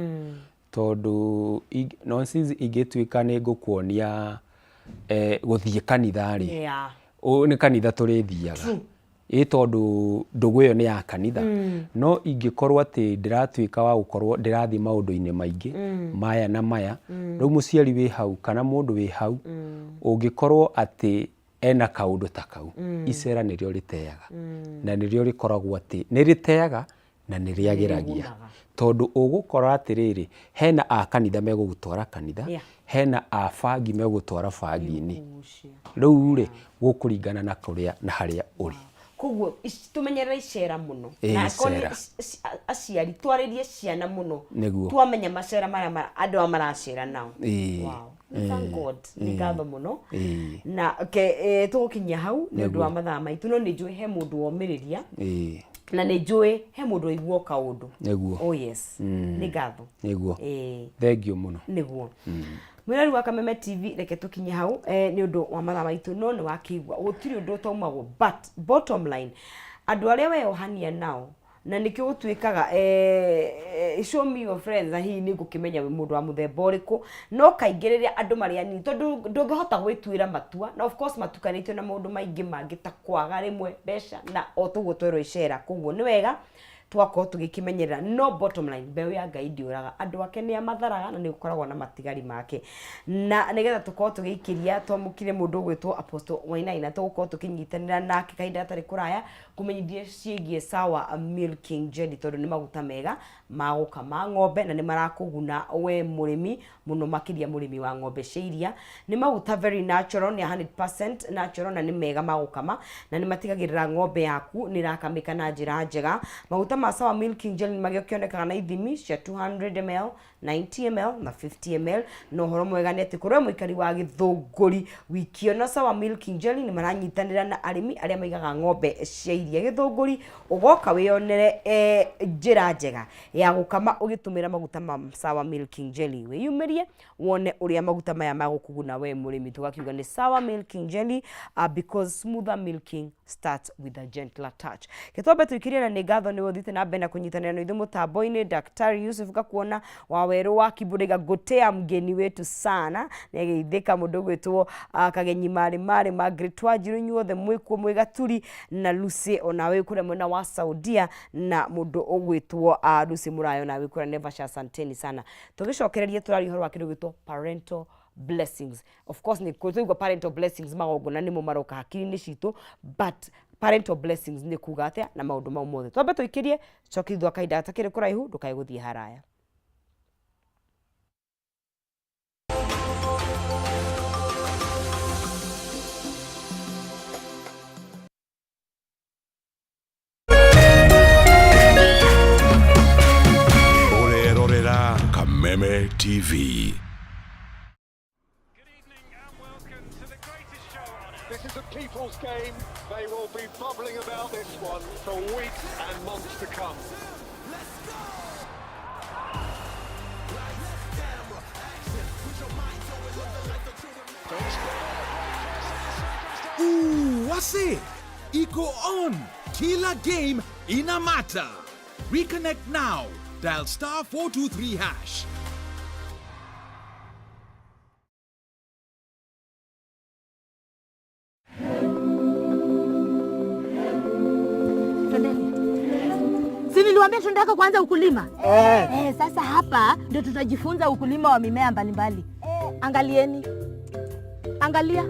tondũ nonsense ingĩtuĩka nĩ ngũkuonia gũthiĩ kanitha rĩ, nĩ kanitha tũrĩthiaga. Ĩ tondũ ndũgũ ĩyo nĩ ya kanitha. No ingĩkorwo atĩ ndĩratuĩka wa gũkorwo ndĩrathiĩ maũndũ-inĩ maingĩ, maya na maya, rĩu mũciari wĩ hau kana mũndũ wĩ hau, ũngĩkorwo atĩ ena kaũndũ ta kau, icera nĩrĩo rĩteaga. Na nĩrĩo rĩkoragwo atĩ nĩ rĩteaga na nĩ rĩagĩragia. Tondũ ũgũkora atĩrĩrĩ, hena a kanitha megũgũtwara kanitha, hena a bangi megũgũtwara bangi-inĩ. Rĩu rĩ, gũkũringana na kũrĩa na harĩa ũrĩ. Koguo tũmenyerere icera mũno. Ĩĩ, Na akorwo nĩ icera. aciari twarĩrie ciana mũno. Nĩguo. Twamenya macera marĩa andũ aya maracera nao. Ĩĩ. Wow. Thank God. Nĩ ngatho mũno. Ĩĩ. Na ke tũgũkinyia hau nĩ ũndũ wa mathaa maitũ, no nĩ njũĩ he mũndũ womĩrĩria. Ĩĩ. Na nĩ njũĩ he mũndũ waigua kaũndũ. Nĩguo. Oh yes. Nĩ ngatho. Nĩguo. Ĩĩ. Thengiũ mũno. Nĩguo. Mwĩrori wa Kameme TV, reke tũkinye hau nĩ ũndũ wa mathaa maitũ, no nĩ wakĩigua gũtirĩ ũndũ ũtaumagwo, but bottom line andũ arĩa weyohania nao na nĩkĩo gũtuĩkaga show me your friends, na hihi nĩ ngũkĩmenya wĩ mũndũ wa mũthemba ũrĩkũ. No kaingĩ rĩrĩa andũ marĩ anini, tondũ ndũngĩhota gwĩtuĩra matua, na of course matukanĩtio na maũndũ maingĩ mangĩ ta kwaga rĩmwe mbeca na o toguo twerwo icera, koguo nĩ wega twakorwo tũgĩkĩmenyerera. No bottom line, mbeũ ya Ngai ndĩũraga, andũ ake nĩ amatharaga na nĩ gũkoragwo na matigari make. Na nĩgetha tũkorwo tũgĩikĩria, twamũkire mũndũ ũgwĩtwo Apostle Wainaina, tũgũkorwo tũkĩnyitanĩra nake kahinda gatarĩ kũraya kũmenyithia ciĩgiĩ Sawa Milking Jelly, tondũ nĩ maguta mega ma gũkama ng'ombe na nĩ marakũguna we mũrĩmi mũno, makĩria mũrĩmi wa ng'ombe cia iria. Nĩ maguta very natural, nĩ 100% natural na nĩ mega ma gũkama na nĩ matigagĩrĩra ng'ombe yaku nĩ ĩrakamĩka na njĩra njega. Maguta ma Sawa Milking Jelly nĩ magĩkĩonekaga na ithimi cia 200 ml, 90 ml na 50 ml. Na ũhoro mwega nĩ atĩ kũrĩ mũikari wa Gĩthũngũri wiki ĩno, Sawa Milking Jelly nĩ maranyitanĩra na arĩmi arĩa maigaga ng'ombe cia iria Gĩthũngũri. Ũgoka wĩyonere njĩra njega ya gũkama ũgĩtũmĩra maguta ma Sawa Milking Jelly. Wĩyumĩrie wone ũrĩa maguta maya magũkũguna we mũrĩmi. Tũgakiuga nĩ Sawa Milking Jelly, because smoother milking starts with a gentler touch. Gĩtwambe tũikĩrie, na nĩ ngatho nĩ ũthiĩte na mbere na kũnyitanĩra na ithuĩ mũtambo-inĩ. Daktari Yusuf Gakuona wa werũ wa Kiburiga, gotea mgeni wetu sana, nĩ ageithĩka mũndũ ũgwĩtwo Kagenyi Marĩ Marĩ, Margaret Wanjiru, inyuothe mwĩkuo mwĩ Gaturi, na Lucy onawe kũrĩa mwena wa Saudia, na mũndũ ũgwĩtwo Lucy Murayo nawe kũrĩa Naivasha, asanteni sana. Tũgĩcokereria tũraria ũhoro wa kĩndũ gĩtwo parental blessings. Of course nĩ tũigua parental blessings, magongona nĩmo maroka hakiri-inĩ citũ, but parental blessings nĩ kuga atĩa na maũndũ mau mothe? Twambe tũikĩrie, coki thutha wa kahinda gatakĩrĩ kũraihu, ndũkae gũthiĩ haraya. Ũrerorera Kameme TV. This is a people's game. They will be bubbling about this one for weeks and months to come. Ooh, wase iko on. Kila game ina matter. Reconnect now. Dial *423#. Twendeni. Si niliwaambia tunataka kuanza ukulima eh? Eh, sasa hapa ndio tutajifunza ukulima wa mimea mbalimbali. Angalieni, angalia.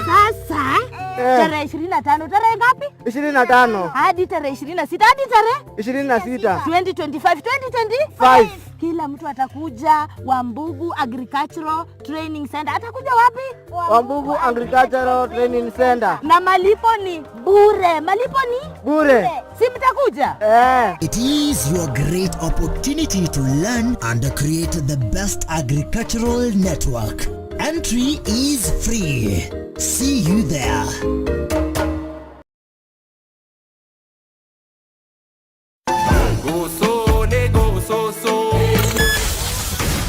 Sasa tarehe 25, tarehe ngapi? 25. Hadi tarehe 26, hadi tarehe 26. 2025, 2025. Five. Kila mtu atakuja Wambugu Agricultural Training Center. Atakuja wapi? Wambugu Agricultural Training Center. Na malipo ni bure. Malipo ni Bure. Si mtakuja? Eh. It is your great opportunity to learn and create the best agricultural network. Entry is free. See you there.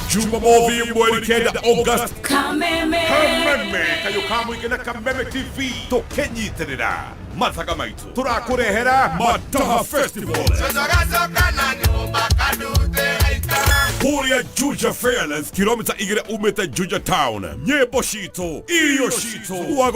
Jumamothi mweri 9 August. Kameme. Kameme kayo kamwige na Kameme TV tukinyitirira mathaga maitu turakurehera Mataha Festival kuria Juja Fairlands, kilomita 2 umite Juja Town. Nyimbo citũ, irio citũ, wago.